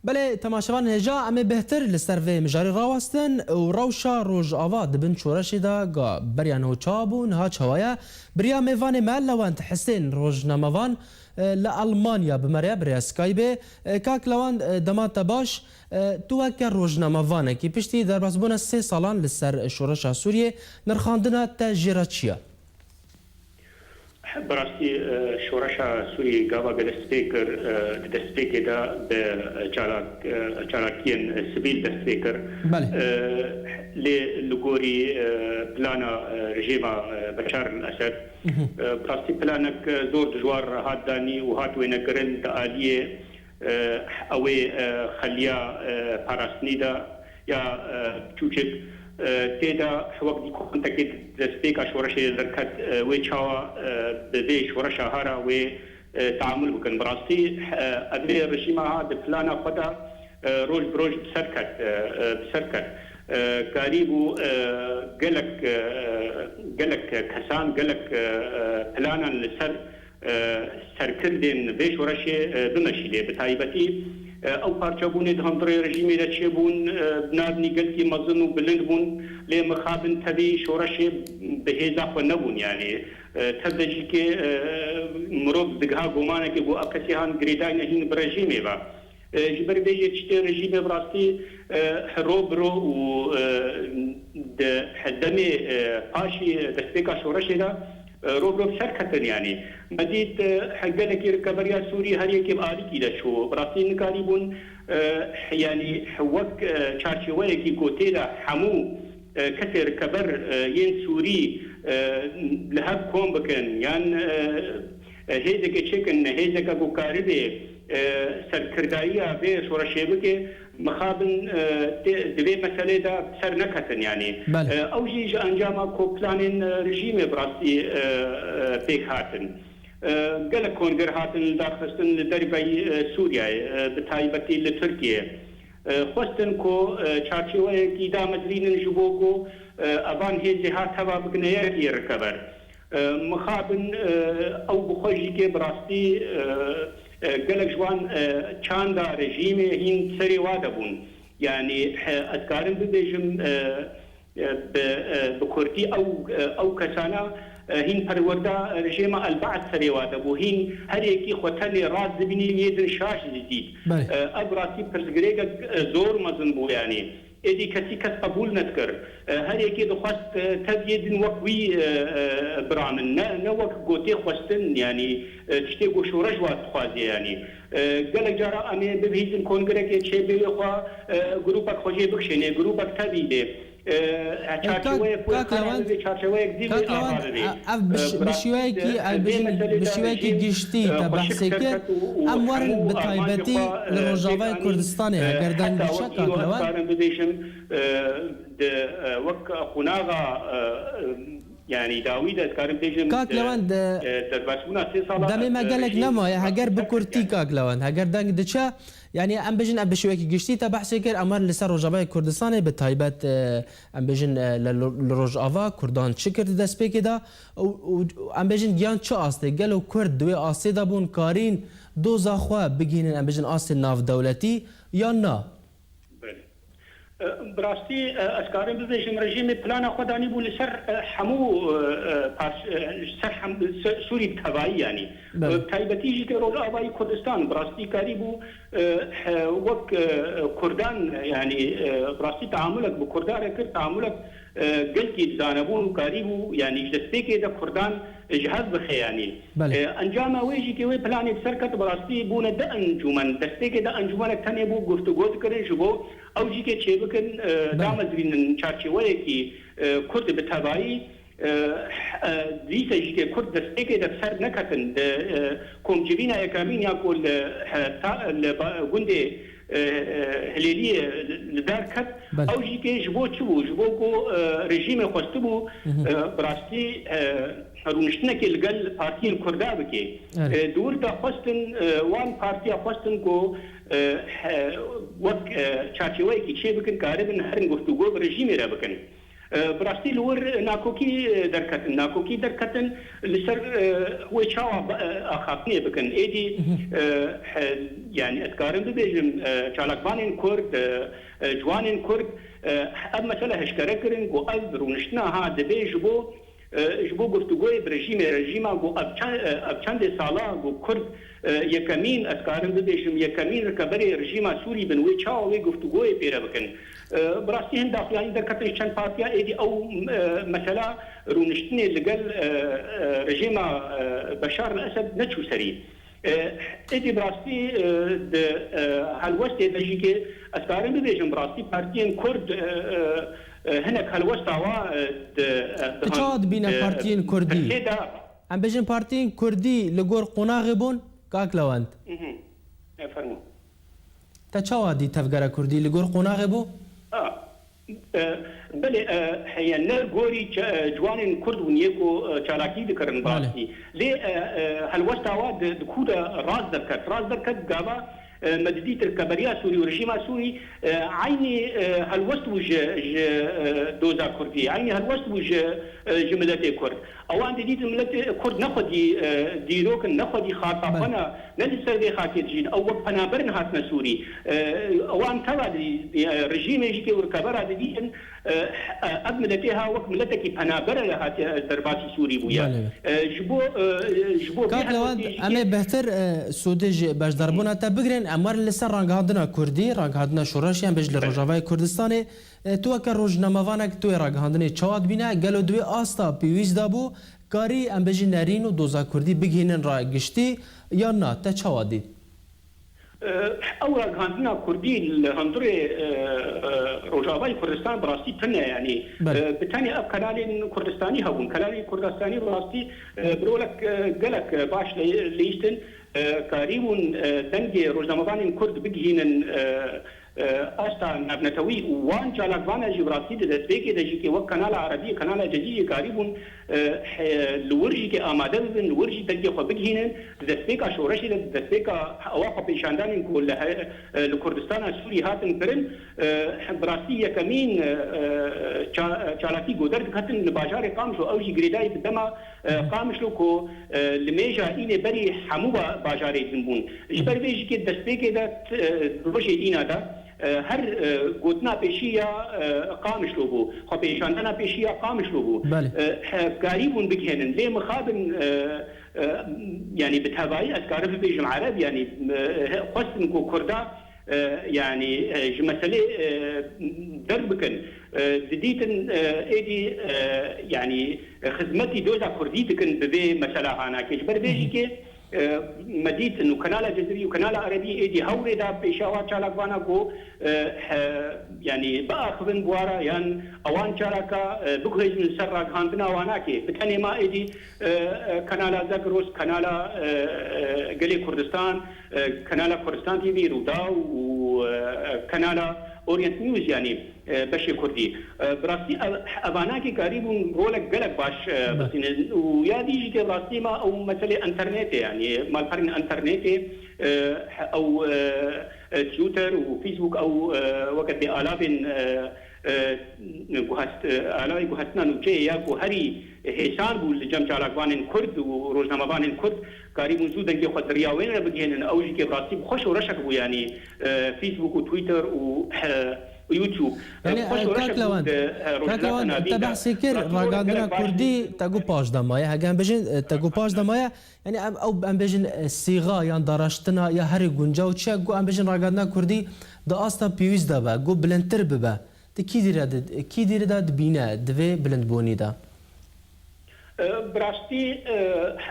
Belê, temaşevan hêja, em ê bêhtir li ser vê mijarê rawestin û rewşa Rojava di bin şoreşê de ga beriya niha çawa bû, niha çawa ye? Bi riya mêvanê me Lewend Hisên, rojnamevan, e, li Elmanya bi me re ye, bi rêya Skypeê. E, kak Lewend, e, dema te baş, e, tu weke rojnamevanekî piştî derbasbûna sê salan li ser şoreşa Sûriyê, nirxandina te jê re çi ye? Bi rastî, e, şoreşa Sûriyê gava ku dest pê kir, e, di destpêkê de bi çalak-, e, çalakiyên sivîl dest pê kir. Belê. E, lê li gorî, e, plana, e, rejîma, e, Beşar el-Esed, Mhm. e, bi rastî planek, e, zor dijwar hat danî û hat wênekirin di aliyê, e, ew ê, e, xeliya, e, parastinî de ya, e, çûçik, e, tê de wek dîkontekê destpêka şoreşê derket, e, wê çawa, e, bi vê şoreşa hara wê, e, teamul bikin. Bi rastî, e, ev ê rejîma ha di plana xwe de, e, roj bi roj bi ser ket, e, e, bi ser ket. E, karîbû, e, gelek, e, gelek kesan, gelek, e, e, planan li ser e, serkirdên vê şoreşê, e, bimeşîlê. Bi taybetî, E, ew parçebûnê di hundirê rejîmê de çêbûn, e, bi navnî gelkî mezin û bilind bûn, lê mixabin tevî şoreşê bi hêza xwe nebûn, yanî, e, tev de jî ke, e, mirov digiha gomanekê ku ev kesê han girêdayne hîn bi rejîmê ve. E, ji ber vê jî tiştê rejîmê bi rastî, e, ro bi ro û, e, di demê, e, paşî destpêka şoreşê de, e, ro bi ro bi ser ketin, yanî. Me dît, e, he-, gelekî rikeberiya Sûrî her yekê bi alîkî de çû. Bi rastî nikarîbûn, e, yanî wek, e, çarçeweyekî ku tê de hemû, e, kesê rikeber, e, yên Sûrî, e, li hev kom bikin, yan, e, e, hêzeke çêkin, hêzeke ku karibê, e, serkirdayiya vê şoreşê bike, mixabin, e, tê, di vê meselê de ser neketin, yanî. Belê. E, ew jî ji encama ku planên, e, rejîmê bi rastî, e, e, pêk hatin. E, gelek konger hatin lidarxistin li derveyî, e, Sûriyeyê, e, bi taybetî li Tirkiyê. E, xwestin ku, e, çarçeweyekî damezrînin ji bo ku, e, evan hêzê ha teva bigine yekî rikeber. E, mixabin, e, ew bi xwe jî ke bi rastî, e, e, gelek ji wan, e, çanda rejîmê hîn serê wa de bûn. Yanî, e, ez karim bibêjim, e, e, bi, e, bi kurtî ew, e, ew kesana, e, hîn perwerda rejêma El-Ba'd serê wa de bû. Hîn her yekî xwe tenê rast dibînî, yê din şaş didît. Belê. E, ev rastî pirsgirêkek, e, zor mezin bû, yanî. Êdî kesî kes qebûl nedikir. E, her yekê dixwest, e, tev yê din wek wî, e, e, biramin. Ne, ne wek gotê xwestin, yanî, e, tiştê ku şoreş wa dixwaze, yanî. E, gelek cara em ê bibihîzin kongrekê çê bê wê xwe, e, grûpek xwe jê bikişênê, grûpek tevî lê. E, e, çarçeweyek wê kak Lewend, vê çarçeweyek dî kak Lewend, ava bibê. E, ev bi şiweyekî, e, ez bêjim, bi şiweyekî giştî te behsê kir. Em werin bi taybetî li Rojavayê Kurdistanê, e, heger deng diçe, kak Lewend. Karin bibêjim, e, di, e, wek qonaxa, e, e, yanî dawî de dikarim bêjim, Kak Lewend, e, e, derbasbûna sê sala, demê me e, gelek jî nemaye, heger bi kurtî, kak Lewend, heger deng diçe, yanî em bêjin ev bi şêwekî giştî te behsê kir, em werin li ser Rojavayê Kurdistanê bi taybet, e, em bêjin, e, li, li Rojava Kurdan çi kir di destpêkê de û, û em bêjin giyan çi astê, gelo Kurd di wê astê de bûn, karîn doza xwe bigihînin, em bêjin astê navdewletî yan na? Belê. E, bi rastî, e, ez karim bibêjim, rejîmê plana xwe danîbû li ser, e, hemû, e, e, parç-, e, ser hem-, ser Sûrî bi tevayî, yanî. Belê. E, bi taybetî jî ke Rojavayî Kurdistan bi rastî karîbû, e, he, wek, e, Kurdan, yanî, e, bi rastî teamulek bi Kurdan re kir, teamulek, e, gelkî dizanebûn û karîbû, yanî ji destpêkê de Kurdan ji hev bixe, yanî. Belê. E, encama wê jî ke wê planê bi ser ket, bi rastî bûne du encûmen. Destpêkê de encûmenek tenê bû guftûgo dikirin ji bo ew jî ke çêbikin, e, Belê. damezrînin çarçeweyekî, e, Kurd bi tevayî, e, e, dîse jî ke Kurd destpêkê de bi ser neketin, di, e, komcivîna yekamîn ya ku li, he, ta, li ba-, gundê, e, e, Hilêliyê li, li dar ket, Belê. ew jî ke ji bo çi bû? Ji bo ku, e, rejîmê xwestibû, Mhm. e, bi rastî, e, rûniştinekê li gel partiyên Kurda bike. Evet. E, di wir de xwestin, e, wan partiya xwestin ku, e, he, wek, e, çarçeweyekî çê bikin, karibin herin guftûgo bi rejîmê re bikin. E, bi rastî li wir nakokî, e, derketin. Nakokî derketin li ser, e, wê çawa ba-, e, axaftinê bikin. Êdî, Mhm. e, he, yanî ez karim bibêjim, e, çalakvanên Kurd, e, e, ciwanên Kurd, e, ev mesele eşkere kirin ku ev rûniştina ha dibe ji bo, e, ji bo guftûgoyê bi rejîmê, rejîma ku ev çend, e, ev çendê sala ku Kurd, e, yekemîn, ez karim bibêjim, yekemîn rikeberê rejîma Sûrî bin, wê çawa wê guftûgoyê pê re bikin. E, bi rastî hin daxuyanî derketin ji çend partiya, êdî ew, e, mesela rûniştinê li gel, e, e, rejîma, e, Beşar el-Esed neçû serî. E, êdî bi rastî, e, di, e, helwestê de jî ke ez karim bibêjim, bi rastî partiyên Kurd, e, e, e, hinek helwesta wa, e, di, e, Tu çawa dibîne di partiyên Kurdî? pirsê de Em bêjin partiyên Kurdî li gor qonaxê bûn, kak Lewend? Mhm. E, fermo. Te çawa dî tevgera Kurdî li gor qonaxê bû? A, e, belê, e, heye ne gorî ce-, e, ciwanên Kurd bûn yê ku, e, çalakî dikirin Belê. bastî. Lê, e, e, helwesta wa di, di ku de rast derket. Rast derket gava, e, me didît rikeberiya Sûrî û rejîma Sûrî, e, eynî, e, helwest bû ji, ji, e, doza Kurdî. Eynî helwest bû ji, e, ji miletê Kurd. Ewan didîtin miletê Kurd ne xwedî, e, dîrok in, ne xwedî xaka xwe ne, ne li ser vê xakê dijîn. Ew wek penaber in hatine Sûrî. E, ewan teva di, e, rejîmê jî kê û rikebera didîtin, e, e, ev miletê ha wek miletekî penabere hatiye derbasî Sûrî bûye. Belê. E, ji bo, e, ji bo vê Kak Lewand, helwestê jî em ê bêhtir, e, sûdê ji beşdarbûna te bigirin. Em werin li ser rangihandina Kurdî, rangihandina şoreşê, em bêjin li Rojavayê Kurdistanê. E, tu weke rojnamevanek tu yê ragihandinê çawa dibîne? Gelo di wê asta pêwîst de bû, karî, em bêjin, nerîn û doza kurdî bigihînin raya giştî yan na? Te çawa dît? E, ew ragihandina kurdî li hundirê, e, e, Rojavayê Kurdistan bi rastî tune, yanî, Belê. e, bi tenê ev kanalên Kurdistanî hebûn. Kanalên Kurdistanî bi rastî, e, bi rolek, e, gelek, e, baş lê-, lêştin. E, karîbûn, e, dengê rojnamevanên Kurd bigihînin, e, e, asta navnetewî û wan çalakvana jî bi rastî di destpêkê de jî kê wek Kanala Erebî, Kanala Cedîdê karîbûn, e, he-, li wir jî kê amade bibin, li wir jî dengê xwe bigihînin, di destpêka şoreşê de, di destpêka ewa xwepêşandanên ku li he-, e, li Kurdistana Sûrî hatin kirin, e, bi rastî yekemîn, e, e, ça-, çalakî ku derdiketin li bajarê Qamişlo, ew jî girêdayî bi dema e, Qamişlo ku, e, li mêja înê berî hemû ba-, bajarê din bûn. Ji ber vê jî kê destpêkê de, t-, e, rojê îna de, e, her, e, gotina pêşî ya, e, Qamişlo bû. Xwepêşandana pêşî ya Qamişlo bû. Belê. E, he, karîbûn bigihênin. Lê mixabin, e, e, yanî bi tevayî ez karim bibêjim ereb, yanî, e, he, xwestin ku Kurda e, yanî, e, ji meselê, e, derbikin. E, didîtin, e, êdî, e, yanî, e, xizmetî doza kurdî dikin bi vê mesela hanakê. Ji ber vê jî kê, e, me dîtin û Kanala Cezirî û Kanala Erebî êdî hewrê da pêşawa çalakvana ku, e, he, yanî biaxivin bi wara yan ewan çalaka, e, biguhêzin li ser ragihandina wanakê. Bi tenê ma êdî, e, e, Kanala Zagros, Kanala, e, e, Gelê Kurdistan, e, Kanala Kurdistan T V, Rûdaw û, e, Kanala Orient News, yanî, e, beşê Kurdî. E, bi rastî ev, evanakê karîbûn rolek gelek baş, e, Be. bistînin û ya dî jî kê bi rastî ma ew meselê enternetê, yanî malperên enternetê, e, ew, e, e, Twitter û Facebook ew, e, weke bê alavên, e, e, guhest-, e, alavê guhestina nûçeyê ya ku herî hêsan bû li cem çalakvanên Kurd û rojnamevanên Kurd, karîbûn zû dengê xwe di riya wê re bigihênin. Ew jî kê bi rastî bi xwe şoreşek bû, yanî, e, Facebook û Twitter û, e, YouTube. E, Yanî, bi xwe e, şoreşek Kak bû Lewand, di, e, Kak Rojhilata Lewand, Navîn te de. behsê kir, Bi rastî rol gelek ragihandina baş bû. Kurdî te got paşda maye. Hege em bêjin, e, te got paşda maye, yanî ev, ew em bêjin, e, sîxa yan daraştina ya herî guncaw çi ye, ku em bêjin ragihandina Kurdî di asta pêwîst de be, ku bilindtir bibe. Di kî dîre de, kî dîre de dibîne di vê bilindbûnî de? E, bi rastî, e,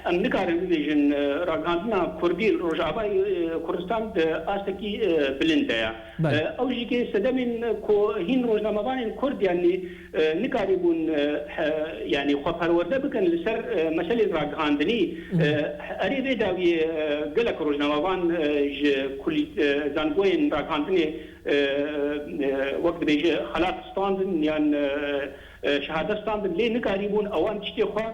em nikarin bibêjin, e, ragihandina Kurdî li Rojavayê, e, Kurdistan di astekî, e, bilind de ye. Belê. E, ew jî kê sedemên ku hîn rojnamevanên Kurd, yanî, e, nikarîbûn, e, he, yanî xwe perwerde bikin li ser, e, meselên ragihandinî. Hı. E, erê vê dawiyê, e, gelek rojnamevan, e, ji kulî-, e, zangoyên ragihandinê, e, e, wek dibêje xelat standin yan, e, e, şehade standin, lê nikarîbûn ewan tiştê xwe,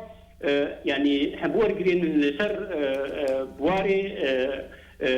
e, yanî hem biwergirênin li ser, e, e, biwarê, e, e,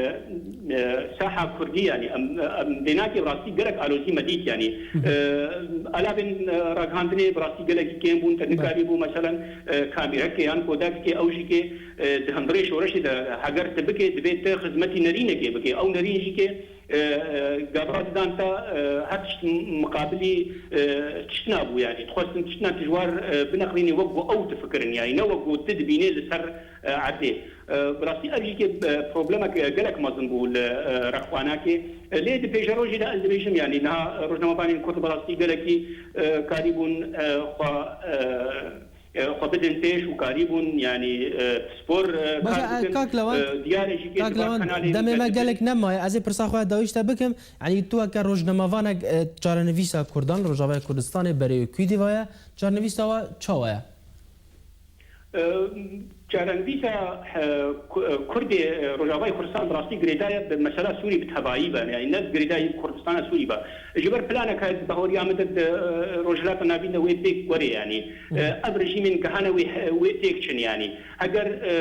e, saha kurdî, yanî em, em vênakê bi rastî gelek alozî me dît, yanî, Hı hı. e, alavên, e, ragihandinê bi rastî gelekî kêm bûn, te Belê. nikarîbû, meselen, e, kamîrekê yan kodekekê ew jî kê, e, di hundirê şoreşê de heger tu bikê, divê tu xizmetî nerînekê bikê. Ew nerîn jî kê, e, e, gava didan te, e, her tişt miqabilî, e, tiştina bû, yanî dixwestin tiştina tu ji war, e, bineqlînî wek ku ew difikirin, yanî ne wek ku tu dibînê li ser, e, erdê. E, bi rastî ev jî kê, e, problemek, e, gelek mezin bû li, e, rexxwanakê. E, lê di pêşerojê de ez dibêjim, yanî niha rojnamevanên Kurd bi rastî gelekî, e, karîbûn, e, xwe, e, e, xwe bidin pêş û karîbûn, yanî, e, pispor, e, Baş e, kar bikin. Kak Lewand, E, diyar e jî kê Kak di van Lewand, kanalên demê me medyatîk gelek nemaye. Ez ê pirsa xwe ya dawî ji te bikim. Yanî tu weke rojnamevanek, e, çarenivîsa Kurdan, Rojavaya Kurdistanê berê wê kû dî vaye, çarenivîsa we çawa ye? E, Çarenivîsa, e, Ku-, e, Kurdê, e, Rojavayê Kurdistan bi rastî girêdayî bi mesela Sûrî bi tevayî be, yani ne girêdayî Kurdistana Sûrî be. Ji ber planeke di horiya min de, di, e, Rojhilata Navîn de wê pêk were, yani. E, ev rejîmên gehane wê, wê pêk çin, yani. Heger, e,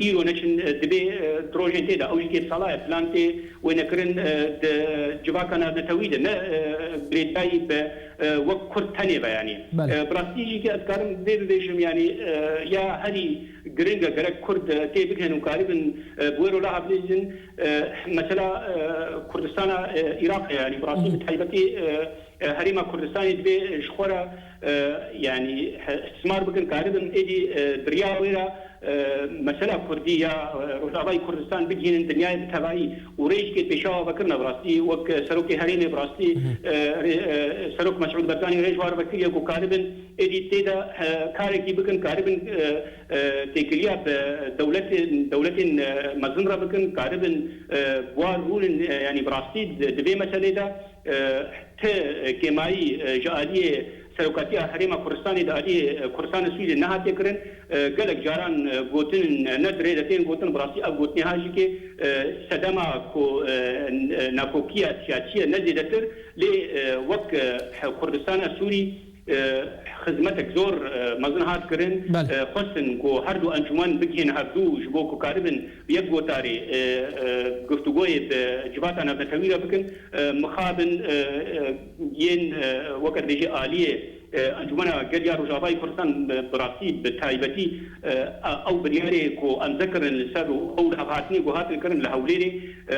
e, îro neçin, e, dibê, e, di rojên tê de, ew jî kê sala ye, plan tê wê nekirin, e, di civaka navnetewî de, ne, e, girêdayî bi e, wek Kurd tenê ve, yanî. Belê. E, bi rastî jî ke ez karim vê bibêjim, yanî, e, ya herî giring e, gerek Kurd, e, tê bigihên û karibin, e, bi wê rola hevdêjin, e, mesela, e, Kurdistana, e, Iraqê, yanî bi rastî, hı hı, bi taybetî, e, e, herêma Kurdistanê divê ji xwe re, e, yanî, he, istismar bikin, karibin êdî, e, di riya wê re, e, mesela Kurdî ya, e, Rojavayê Kurdistan bigihînin dinyayê bi tevayî û rê jî kê pêşawa vekirine bi rastî, wek, e, serokê herêmê bi rastî, Hı hı. e, rê-, e, serok Mesûd Barzanî rê ji wan re vekiriye ku karibin êdî tê de, e, karekî bikin, karibin, e, e, têkiliya bi dewletên, dewletên, e, mezin re bikin, karibin, e, bi wan rûnin, e, yanî bi rastî di, di vê meselê de, e, ti, e, kêmayî, e, ji aliyê Serokatiya Herêma Kurdistanê di aliyê, e, Kurdistanê Sûriyê nehatiye kirin. E, gelek caran, e, gotin, e, ne di rê de tên gotin, bi rastî ev gotinê ha jî kê, e, sedema ku, e, n-, e, nakokiya siyasî ye ne zêdetir, lê, e, wek, e, Kurdistana Sûrî, e, xizmetek zor, e, mezin hat kirin. Belê. E, xwestin ku her du encûmen bigihên hevdû ji bo ku karibin bi yek gotarê, e, e, guftûgoyê bi civata navnetewî re bikin. E, mixabin, e, e, yên, e, weke dibêje aliyê, e, Encûmena Gel ya Rojavayê Kurdistan, e, bi rastî, bi taybetî, e, e, ew biryarê ku em zekirin li ser û ew lihevhatinê ku hatin kirin li Hewlêrê, e, e,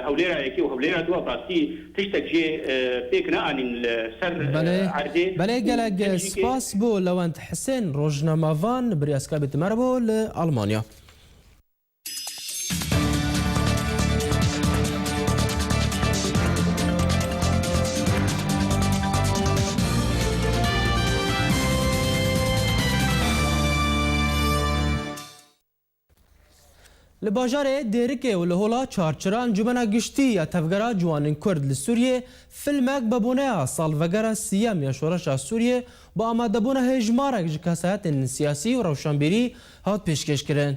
Hewlêra Yekê û Hewlêra Dua bi rastî tiştek jê, e, pêk neanîn li ser, e, Belê. erdê. Belê, gelek Hemî jî ke- spas bo Lewend Hisên, rojnamevan, biryarskabê te me re bo li Almanya. Li bajarê Dêrikê û li Hola Çarçira Encûmena Giştî ya Tevgera Ciwanên Kurd li Sûriyê filmek bi boneya salvegera siyem ya Şoreşa Sûriyê bi amadebûna hêjmarek ji kesayetên siyasî û rewşenbîrî hat pêşkêşkirin.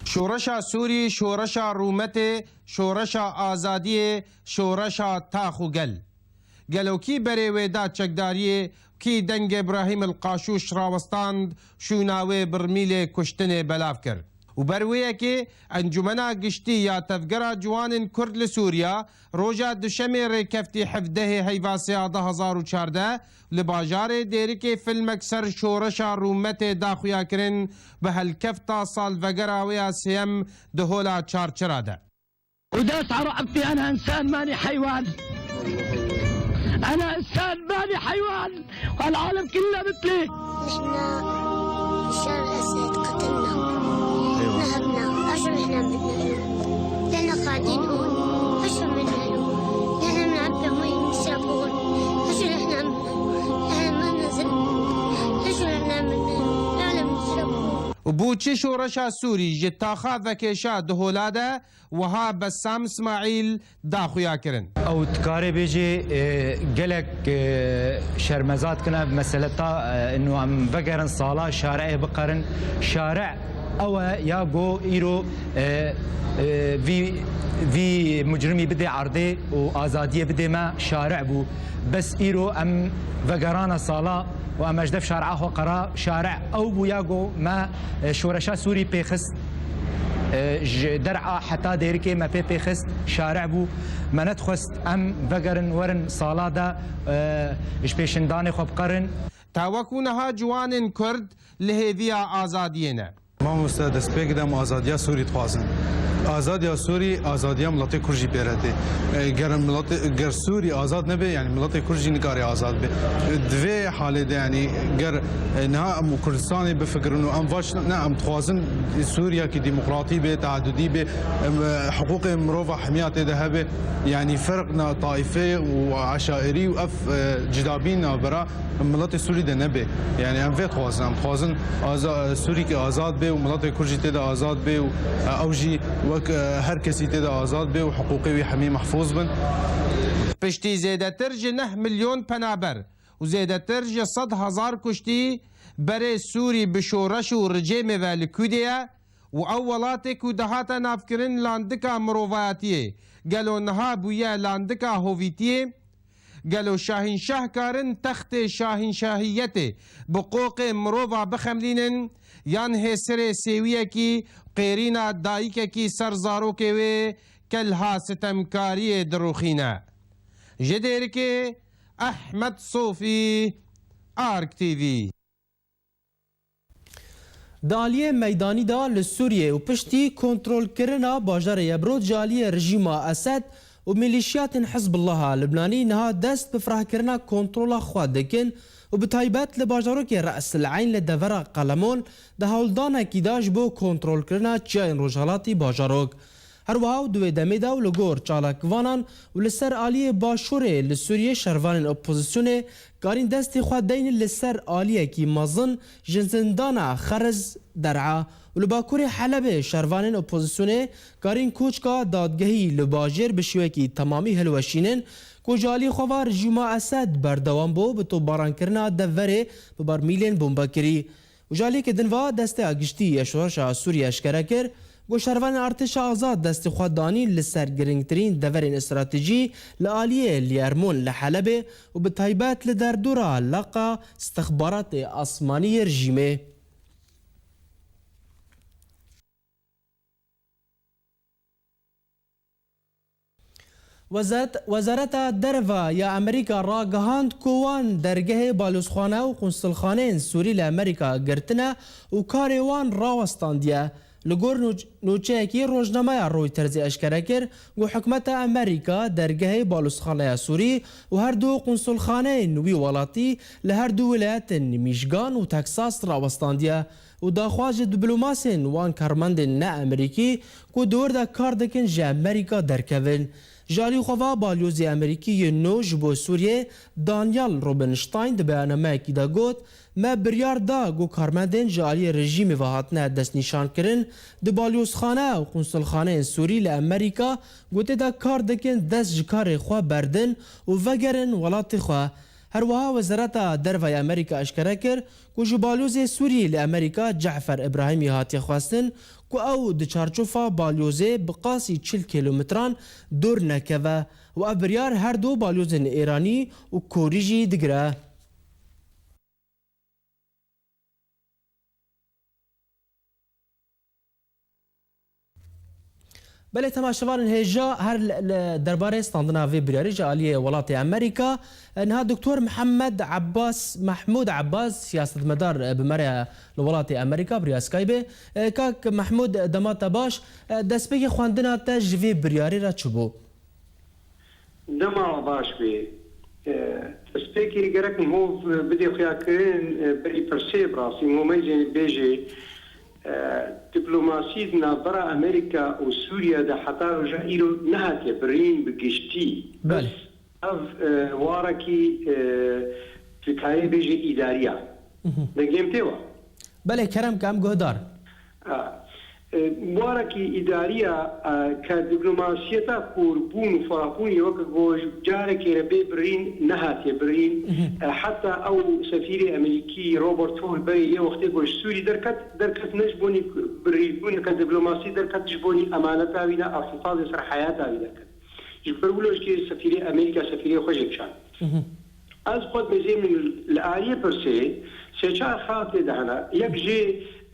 Şoreşa Sûrî, şoreşa rûmetê, şoreşa azadiyê, şoreşa tax û gel. Gelo kî berê wê da çekdariyê, kî dengê Brahîm el Qaşûş rawestand, şûna wê bi rimîlê kuştinê belav kir? Û ber wê yekê Encûmena Giştî ya Tevgera Ciwanên Kurd li Sûriya, roja Duşemê rêkeftî hevdehê Heyvasê ya du hazar û çardeh, li bajarê Dêrikê filmek ser şoreşa rûmetê da xuyakirin bi helkefta salvegera wê ya sêyem di Hola Çarçira de. وداس على رقبتي، أنا إنسان ماني حيوان. أنا إنسان ماني حيوان. والعالم كله مثلي. عشنا في الشارع الأسود، قتلنا. أيوة. نهبنا. أشو نحن بدنا اليوم؟ نحن قاعدين هون. أشو بدنا اليوم؟ نحن بنعبي مي، نشرب هون. أشو نحن عملنا؟ نحن ما نزل. أشو نحن عملنا؟ لا، لا، بنشرب هون. Û bo çi şoreşa Sûrî ji taxa vekêşa di Hola de, wiha Bessam Îsmaîl da xuya kirin. Ew dikare bêje, e, gelek, e, şermeza dikin ev mesele ta, e, ino em vegerin sala şare'ê biqerin. Şare' ew e ya go îro, e, e, vî, vî mucrimî bidê erdê û azadiyê bidê me, şare' bû. Bes îro em vegerana sala û em ji dev şare'a xwe qera şare' ew bû ya go me, e, şoreşa Sûrî pêxist. E, ji der'a heta Dêrikê me pê pêxist, şare' bû. Me nedixwest em vegerin werin sala de, e, ji pêşindanê xwe biqerin. Ta wekû niha ciwanên Kurd li hêviya azadiyê ne. Mamoste, destpêk de em azadiya Sûrî dixwazin. Azadiya Sûrî, azadiya miletê Kurd jî pê re tê. E, ger miletê, ger Sûrî azad nebe, yani miletê Kurd jî nikare azad be. E, di vê halê de, yani ger, e, niha em Kurdistanê bifikirin û em vaş ne, em dixwazin Sûriyekî demokratî be, teadudî be, em, e, hiqûqê mirova hemiya tê de hebe, yani ferq na taîfe û eşairî û ev, e, cudabîn navbera miletê Sûrî de nebe. Yani em vê dixwazin, em dixwazin aza-, Sûrî ki azad be û miletê Kurd jî tê de azad be û, e, ew jî wek, e, her kesî tê de azad be û hiqûqê wî hemî mehfûz bin. Piştî zêdetir ji neh milyon penaber û zêdetir ji sed hezar kuştî berê Sûrî bi şoreş û ricêmê ve li kûdê ye û ew welatê ku dihate navkirin landika mirovayetiyê, gelo niha bûye landika hovîtiyê? Gelo şahînşah karin textê şahînşahiyetê bi qoqê mirova bixemlînin, yan hêsirê sêwiyekî qêrîna dayikekî ser zarokê wê kelha sitemkariyê dirûxîne? Ji Dêrikê, Ehmed Sofî, Ark T V. Di aliyê meydanî de li Sûriyê û piştî kontrolkirina bajarê Yebrod ji aliyê rejîma Esed û milîşiyatên Hizbullaha Libnanî niha dest bi firehkirina kontrola xwe dikin û bi taybet li bajarokê Re's el Eyn li devera Qelemon di hewldanekî de ji bo kontrolkirina çiyayên rojhelatî bajarok. Her wiha û di wê demê de û li gor çalakvanan û li ser aliyê başûrê li Sûriyê şervanên opozisyonê karîn destê xwe deynin li ser aliyekî mezin ji zindana Xeriz Der'a û li bakurê Helebê şervanên opozisyonê karîn koçka dadgehî li bajêr bi şêwekî temamî hilweşînin ku ji alî xwe ve rejîma Esed berdewam bû bi topbarankirina deverê bi bermîlên bombekirî. Û ji aliyekî din ve Desteya Giştî ya Şoreşa Sûriyê eşkere kir ku şervanên Artêşa Azad destê xwe danîn li ser girîngtirîn deverên stratejî li aliyê Liyermon li Helebê û bi taybet li derdora leqa stixbaratê asmanî yê rejîmê. Wezet-, Wezareta Derve ya Amerîka ragihand ku wan dergehê balozxane û qunsulxaneyên Sûrî li Amerîka girtine û karê wan rawestandiye. Li gor nûç-, nûçeyekî rojnameya Reutersê eşkere kir ku hikûmeta Amerîka dergehê balozxaneya Sûrî û her du qunsulxaneyên wî welatî li her du wilayetên Michigan û Texas rawestandiye û daxwaz ji diplomasên wan karmendên ne Amerîkî ku di wir de kar dikin ji Amerîka derkevin. Ji alî xwe ve balyozê Amerîkî yê nû ji bo Sûriyê Daniel Rubinstein di beyanameyekî de got, Me biryar da ku karmendên ji aliyê rejîmê ve hatine destnîşankirin di balyozxane û qunsulxaneyên Sûrî li Amerîka ku tê de kar dikin dest ji karê xwe berdin û vegerin welatê xwe. Her wiha Wezareta Derve ya Amerîka eşkere kir, ku ji balyozê Sûrî li Amerîka Cafer Îbrahîmî hatiye xwestin ku ew di çarçofa balyozê bi qasî çil kîlometran dûr nekeve û ev biryar her du balyozên Îranî û Korî jî digire. Belê, temaşevanên hêja, her li, li derbarê standina vê biryarî ji aliyê welatê Amerîka, e, niha Doktor Mihemed Abbas, Mehmûd Abbas, siyasetmedar, e, bi me re li welatê Amerîka bi riya Skypeê. E, kak Mehmûd, dema te baş, e, destpêkê xwendina te ji vê biryarî re çi bû? Dema baş bê. E, destpêkê gerek hov bidê xuyakirin, e, berî pirsê bi rastî. Hov meyzê bêjê, e, diplomasî di navbera Amerîka û Sûriye de heta roja îro nehatiye birîn bi giştî. Belê. Bes ev, e, warekî, e, dikarê bêjê îdarî ya. Mhm. Dengê min tê wa? Belê, kerem ke, em guhdar. A, e, warekî îdarî ya, e, ke diplomasiyeta korbûn û ferahbûnê weke ku carekê re bê birîn nehatiye birîn. Mhm. E, heta ew sefîrê Amerîkî Robert Hur berê yê wextê ku ji Sûrî derket, derket ne ji bonî birînbûn, ke diplomasî derket ji bonî emaneta wî ne, ew hifazê ser heyata wî derket. Ji ber wilo jî sefîrê Amerîka sefîrê xwe jê kişand. Mhm. Ez xwe dibêjim li aliyê pirsê sê çar xal tê de hene. Yek jê,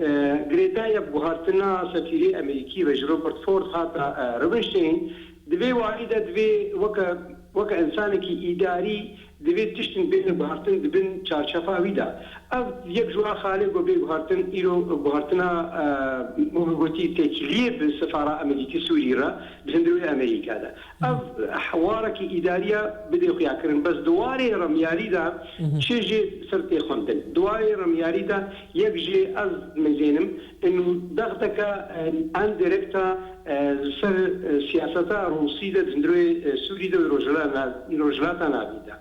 e, girêdayî ya guhartina sefîrê Amerîkî ve ji Robert Ford hata, e, Rubinstein. Di vê warî de divê weke, weke insanekî îdarî divê tiştên bêne guhartin di bin çarçefa wî de. Ev yek ji wan xalê ku bê guhartin, îro guhartina, e, wek gotî têkiliyê bi sefara Amerîkî Sûrî re di hundirê Amerîka de. Ev warekî îdarî ya bidê xuyakirin. Bes di warê remyarî de çi jê ser tê xwendin? Di warê remyarî de yek jê ez mezênim, inu dexdeke, e, endirekt a, e, ser, e, siyaseta Rûsî de di hundirê, e, Sûrî de û Rojhila-, Rojhilata Navîn de.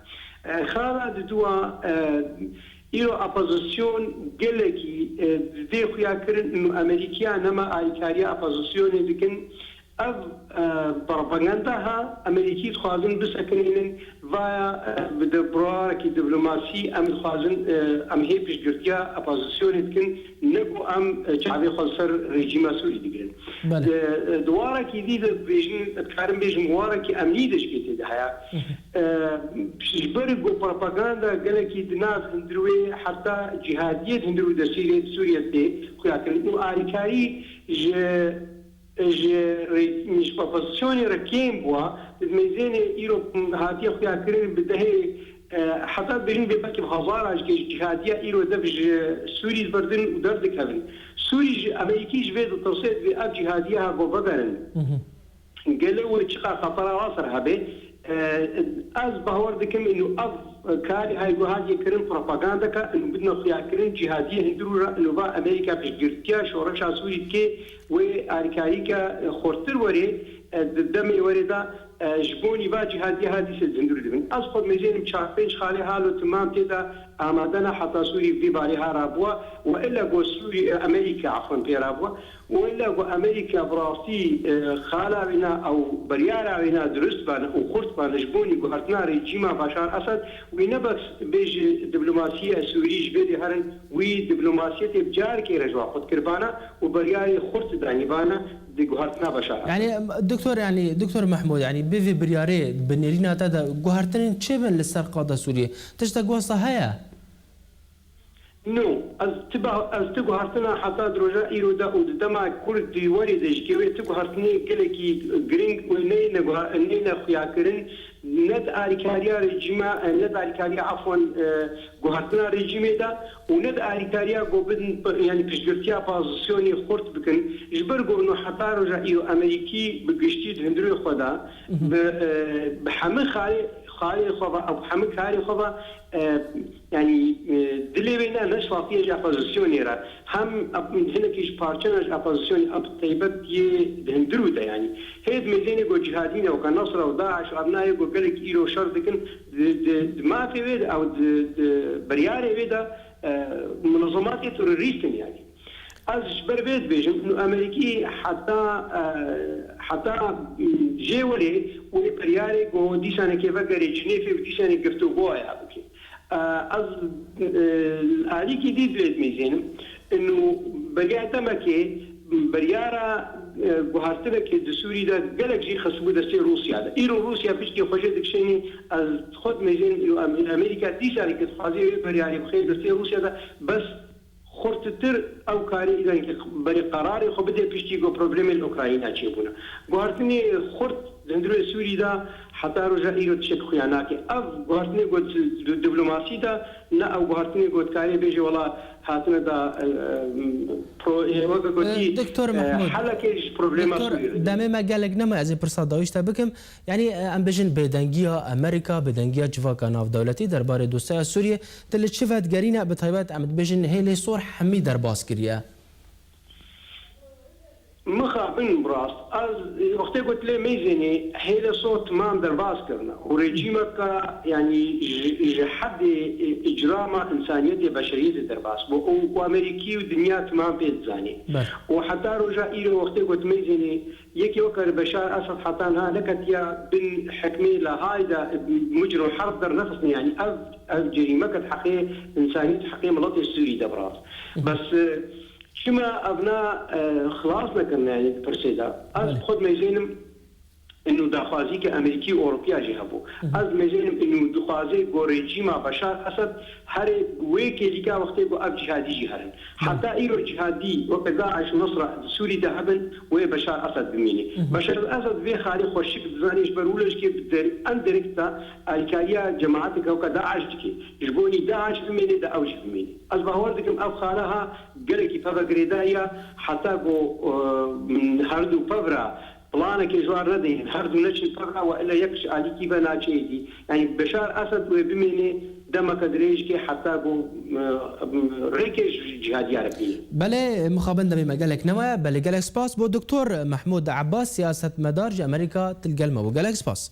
E, xala diduwa, e, îro opozîsyon gelekî, e, dê xuya kirin û Amerîkiya nema alîkariya opozîsyonê dikin. Ev, e, propaganda ha, Amerîkî dixwazin bisekinînin, vaya, e, bi de-, bi royarekî diplomasî em dixwazin, e, em hê piştgirtiya opozisyonê dikin, ne ku em, e, çavê xwe li ser rejîma Sûrî digirin. Belê. Di, e, di warekî dî de dibêjin, dikarim bêjim, warekî emnî de jî tê de heye. Hı hı. E, ji ber ku propaganda gelekî di nav hundirûyê heta cîhadiyê di hundirû de Sûriyê, Sûriyê tê xuyakirin û alîkarî ji ji rê-, ji opozisyonê re kêm bûa, di mêzênê îro hatiye xuyakirin bi dehê, e, heta dibêjin bê belkî bi hezara ji cihadiya îro dev ji Sûrî dibirdin û derdikevin. Sûrî ji Amerîkî ji vê ditirse divê ev cihadiya ha ku vegerin. Hı hı. Gelo wê çiqas xetera wa ser hebe, e, ez bawer dikim inu ev karê hay ku hatiye kirin propagandeke inu bidine xuyakirin cihadiyê hundirû re inu va Amerîka piştgirtiya şoreşa Sûrî dike, wê alîkarîke xurtir were, e, di demê were de, e, ji bo nîva cihadiyê ha dîse di hundirû dibin. Ez xwe dimêjênim çar pênc xalê halo timam tê de amade ne heta Sûrî vî barê ha rabûwa û illa ku Sûrî, e, Amerîka, efwen, pê rabûwa. Wele ku Amerîka bi rastî, e, xala wêna ew biryara wêna dirust bane û xurt bane ji bo nîguhertina rejîma Başar Esed, wî ne bes bê ji diplomasiya Sûrî ji vê dê herin, wî diplomasiyetê bi carekê re ji wan xurt kiribana û biryarê xurt danîbana di guhertina Başar Esed. Yani, Doktor, yani, Doktor Mehmûd, yani, bi vê biryarê, bi nêrîna te de guhertinên çi bin li ser qada Sûriyê? Tiştek wesa heye? No, ez ti ba-, ez ti guhertina heta di roja îro de û di dema kurt di werê de jî kê wê ti guhertinê gelekî giring û neyne guha-, neyne xuyakirin, ne di alîkariya rejîma, ne di alîkariya, efwen, e, guhertina rejîmê de û ne di alîkariya ku bidin, yani piştgirtiya pozisyonê xurt bikin. Ji ber ku no heta roja îro Amerîkî bi giştî di hundirê xwe de, bi, e, bi hemî xalê, xalê xwe ve, ew hemî karê xwe ve, e, Yanî, e, dilê wê ne, ne şafiye ji opozisyonê re. Hem ap-, hinekî ji parçena ji opozisyonê, ap-, taybet yê di hundirû de, yanî. Hê di mêzênê ku cihadî ne, weke Nasra û DAIŞ û ev nayê ku gelek îro şer dikin, di, di, di mafê wê de, ew di, di biryarê wê de, e, munezematê terorîst in, yanî. Ez ji ber vê dibêjim, û Amerîkî heta, e, heta, m, jê werê wê biryarê ku dîsanekê vegerê Cinêfê û dîsanê giftûgoya bike. E, ez, e, alîkî dî divê dimîzênim. Û beriya demekê, biryara, e, guhertinekê di Sûrî de gelek jî xistibû destê Rûsya de. Îro Rûsya pişkê xwe jê dikişênî, ez xwe dimêzênim, îro Am-, Amerîka dîsanekê dixwazê wê biryarê bixê destê Rûsya de, bes xurttir ew karê îdan ki berê qerarê xwe bide piştî ku problemê li Ukrayna çêbûne. Guhartinê xurt di hundirê Sûrî de heta roja îro tiştek xuya nake. Ev guhartinê ku di, di diplomasî de ne ew guhartinê ku dikarê bêje wela hatine da, e, e, pro-, e, weke gotî, E, Doktor e, Mehmûd, helekê ji problema Doktor, Sûrî re. Demê me gelek nema, ez ê pirsa dawî ji te bikim. Yanî, e, em bêjin bêdengiya Amerîka, bêdengiya civaka navdewletî derbarê dosyaya Sûriyê, tu li çi vedigerîne, bi taybet em dibêjin hêlê sor hemî derbas kiriye? Mixabin bi rast, ez, e, wextê ku tu lê mêzênê hêlê sor timam derbas kirine û rejîmeka, yanî ji, ji hedê, e, îcrama însaniyetê beşeriyetê derbas bû û, û Amerîkî û dinya timam pê dizanê. Ber. Û heta roja îro wextê ku tu mêzênê Yekî weke Beşar Esed heta niha neketiya bin hikmê lehayê de, mucrim herb dernexistine, yanî ev, ev cerîmeke di heqê însaniyet, heqê miletê Sûrî de bi rast. Bes, e, çima ev na, e, xilas nekirine, yanî di pirsê de? Ez Belê. xwe dimêzênim, inu daxwazî ke Amerîkî û Ewropiya jî hebû. Ez dimêzênim inu dixwazê ku rejîma Beşar Esed herê wê kêlîka wextê ku ev cîhadî jî herin. Heta îro cihadî weke DAIŞ û Nusra di Sûrî de hebin, wê Beşar Esed bimîne. Beşar Esed vê xalê xwe şik dizanê, ji ber wilo jikê bi der-, endirekt de alîkariya cemaateke weke DAIŞ dike. Ji bo nî DAIŞ bimîne de ew jî bimîne. Ez bawer dikim ev xala ha gelekî peve girêdayî ya, heta ku, e, herdu pev re planekê ji wan re deynin, herdu neçin pev re, we illa yek ji alîkî ve naçe êdî. Yanî Beşar Esed wê bimêne demeke dirêjikê heta ku, e, rêkê ji cihadiya re bîne. Belê, mixabin demê me gelek nemaye. Belê, gelek spas bo Doktor Mehmûd Ebbas, siyasetmedar ji Amerîka, tu li gel me bû. Gelek spas.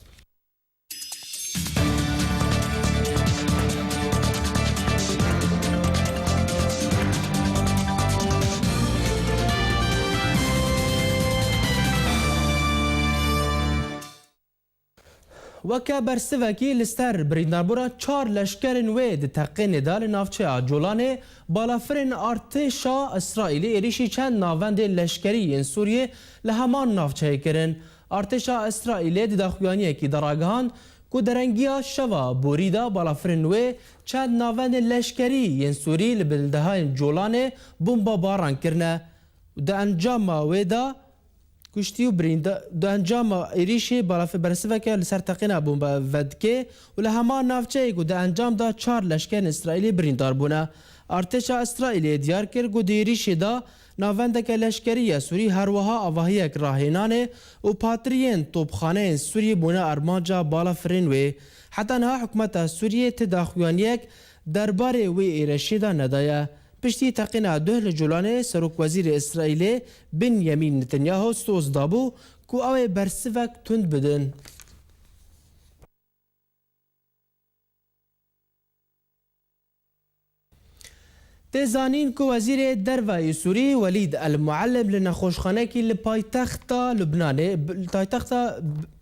Weke bersivekî li ser birîndarbûna çar leşkerên wê di teqînê de li navçeya Colanê balafirên artêşa Îsraîlî êrîşî çend navendên leşkerî yên Sûriyê li heman navçeyê kirin. Artêşa Îsraîlê di daxuyaniyekî de ragihand ku derengiya şeva borî de balafirên wê çend navendên leşkerî yên Sûrî li bindehayên Colanê bombebaran kirine. Di encama wê de kuştî û birînda-, di encama êrîşê balafir bersiveke li ser teqîna bombe vedikê û li heman navçeyê ku di encam de çar leşkerên Îsraîlî birîndar bûne. Artêşa Îsraîlê diyar kir ku di êrîşê de navendeke leşkerî ya Sûrî her wiha avahiyek rahênanê û patiriyên topxaneyên Sûrî bûne armanca balafirên wê. Heta niha hikûmeta Sûriyê ti daxuyaniyek derbarê wê êrişê de nedaye. Piştî teqîna duh li Colanê Serokwezîrê Îsraîlê Binyamîn Netanyahu soz dabû ku ew ê bersivek tund bidin. Tê zanîn ku Wezîrê Derve yê Sûrî Welîd El Muallim li nexweşxanekî li paytexta Lubnanê, paytexta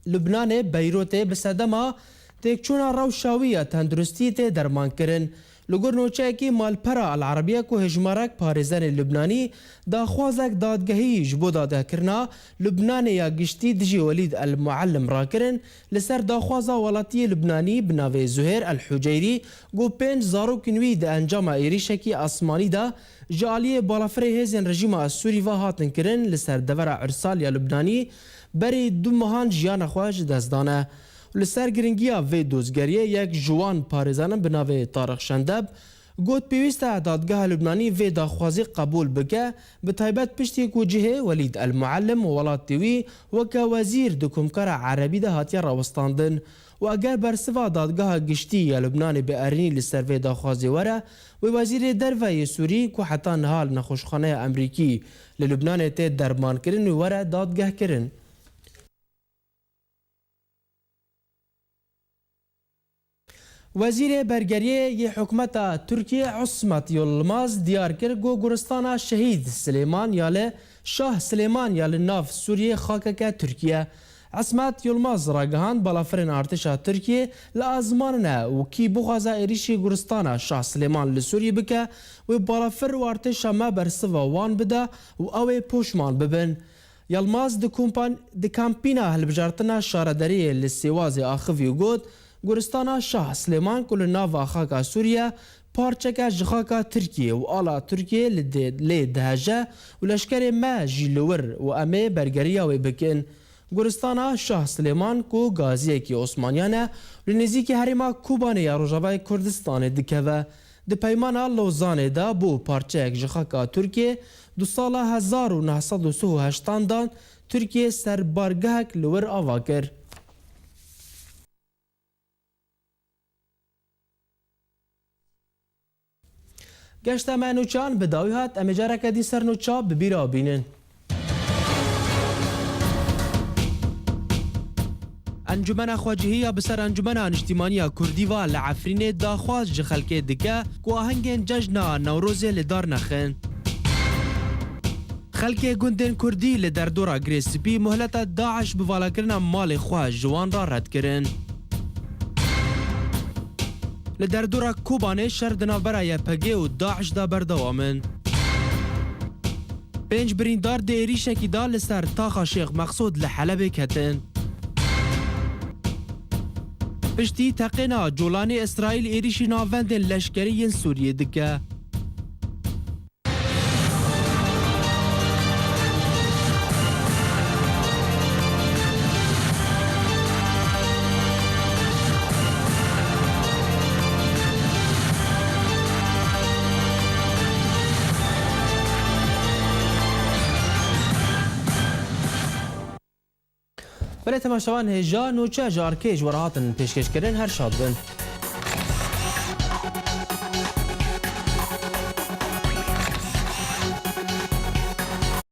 Lubnanê Beyrûtê bi sedema têkçûna rewşa wî ya tenduristî tê dermankirin. Li gor nûçeyekî malpera El Erebiye ku hejmarek parêzerên Lubnanî daxwazek dadgehî ji bo dadgehkirina Lubnanê ya giştî dijî Welîd El Muallim rakirin, li ser daxwaza welatiyê Lubnanî bi navê Zuhêr El Huceyrî ku pênc zarokên wî di encama êrîşekî asmanî de ji aliyê balafirê hêzên rejîma Sûrî ve hatin kirin, li ser devera Îrsal ya Lubnanî berî du mehan jiyana xwe ji dest dane. Li ser giringiya vê dozgeriyê yek ji wan parêzeran bi navê Tariq Şendeb got, pêwîst e dadgeha Lubnanî vê daxwazî qebûl bike, bi taybet piştî ku cihê Welîd El Muallim û welatê wî weke wezîr di Komkara Erebî de hatiye rawestandin û eger bersiva dadgeha giştî ya Lubnanê bi erênî li ser vê daxwazê were, wê Wezîrê Derve yê Sûrî ku heta niha li nexweşxaneya Amerîkî li Lubnanê tê dermankirin û were dadgehkirin. Wezîrê Bergeriyê yê hikûmeta Tirkiyê Ismet Yilmaz diyar kir ku Guristana Şehîd Silêman ya li Şah Silêman ya li nav Sûriyê xakeke Tirkî ye. Ismet Yilmaz ragihand, balafirên artêşa Tirkiyê li azman ne û kî bixwaze êrîşî Guristana Şah Silêman li Sûriyê bike, wê balafir û artêşa me bersiva wan bide û ew ê poşman bibin. Yilmaz di kompan-, di kampîna hilbijartina şaredariyê li Sêwazê axivî û got, Guristana Şah Silêman ku li nava xaka Sûriye parçeke ji xaka Tirkiyê û ala Tirkiyê li dê-, lê diheje û leşkerê me jî li wir û em ê bergeriya wê bikin. Guristana Şah Silêman ku gaziyekî Osmaniyan e, li nêzîkî herêma Kobanê ya Rojavayê Kurdistanê dikeve. Di Peymana Lozanê de bû parçeyek ji xaka Tirkiyê, di sala hezar û neh sed û sih û heştan de Tirkiyê serbargehek li wir ava kir. Geşta me nûçan bi dawî hat, em ê careke dî ser nûça bi bîra bînin. Encûmena Xwecihî ya bi ser Encûmena Niştîmanî ya Kurdî va li Efrînê daxwaz ji xelkê dike ku ahengên cejna Newrozê li dar nexin. Xelkê gundên Kurdî li derdora Girê Spî muhleta DAIŞ bi valakirina malê xwe ji wan re red kirin. Li derdora Kobanê şer di navbera Y P G û DAIŞ de berdewam in. Pênc birîndar di êrîşekî de li ser taxa Şêx Meqsûd li Helebê ketin. Piştî teqîna Colanê, Îsraîl êrîşî navendên leşkerî yên Sûriyê dike. Belê temaşevan, hêja nûçe ji arkê ji we re hatin pêşkêşkirin, her şad bin.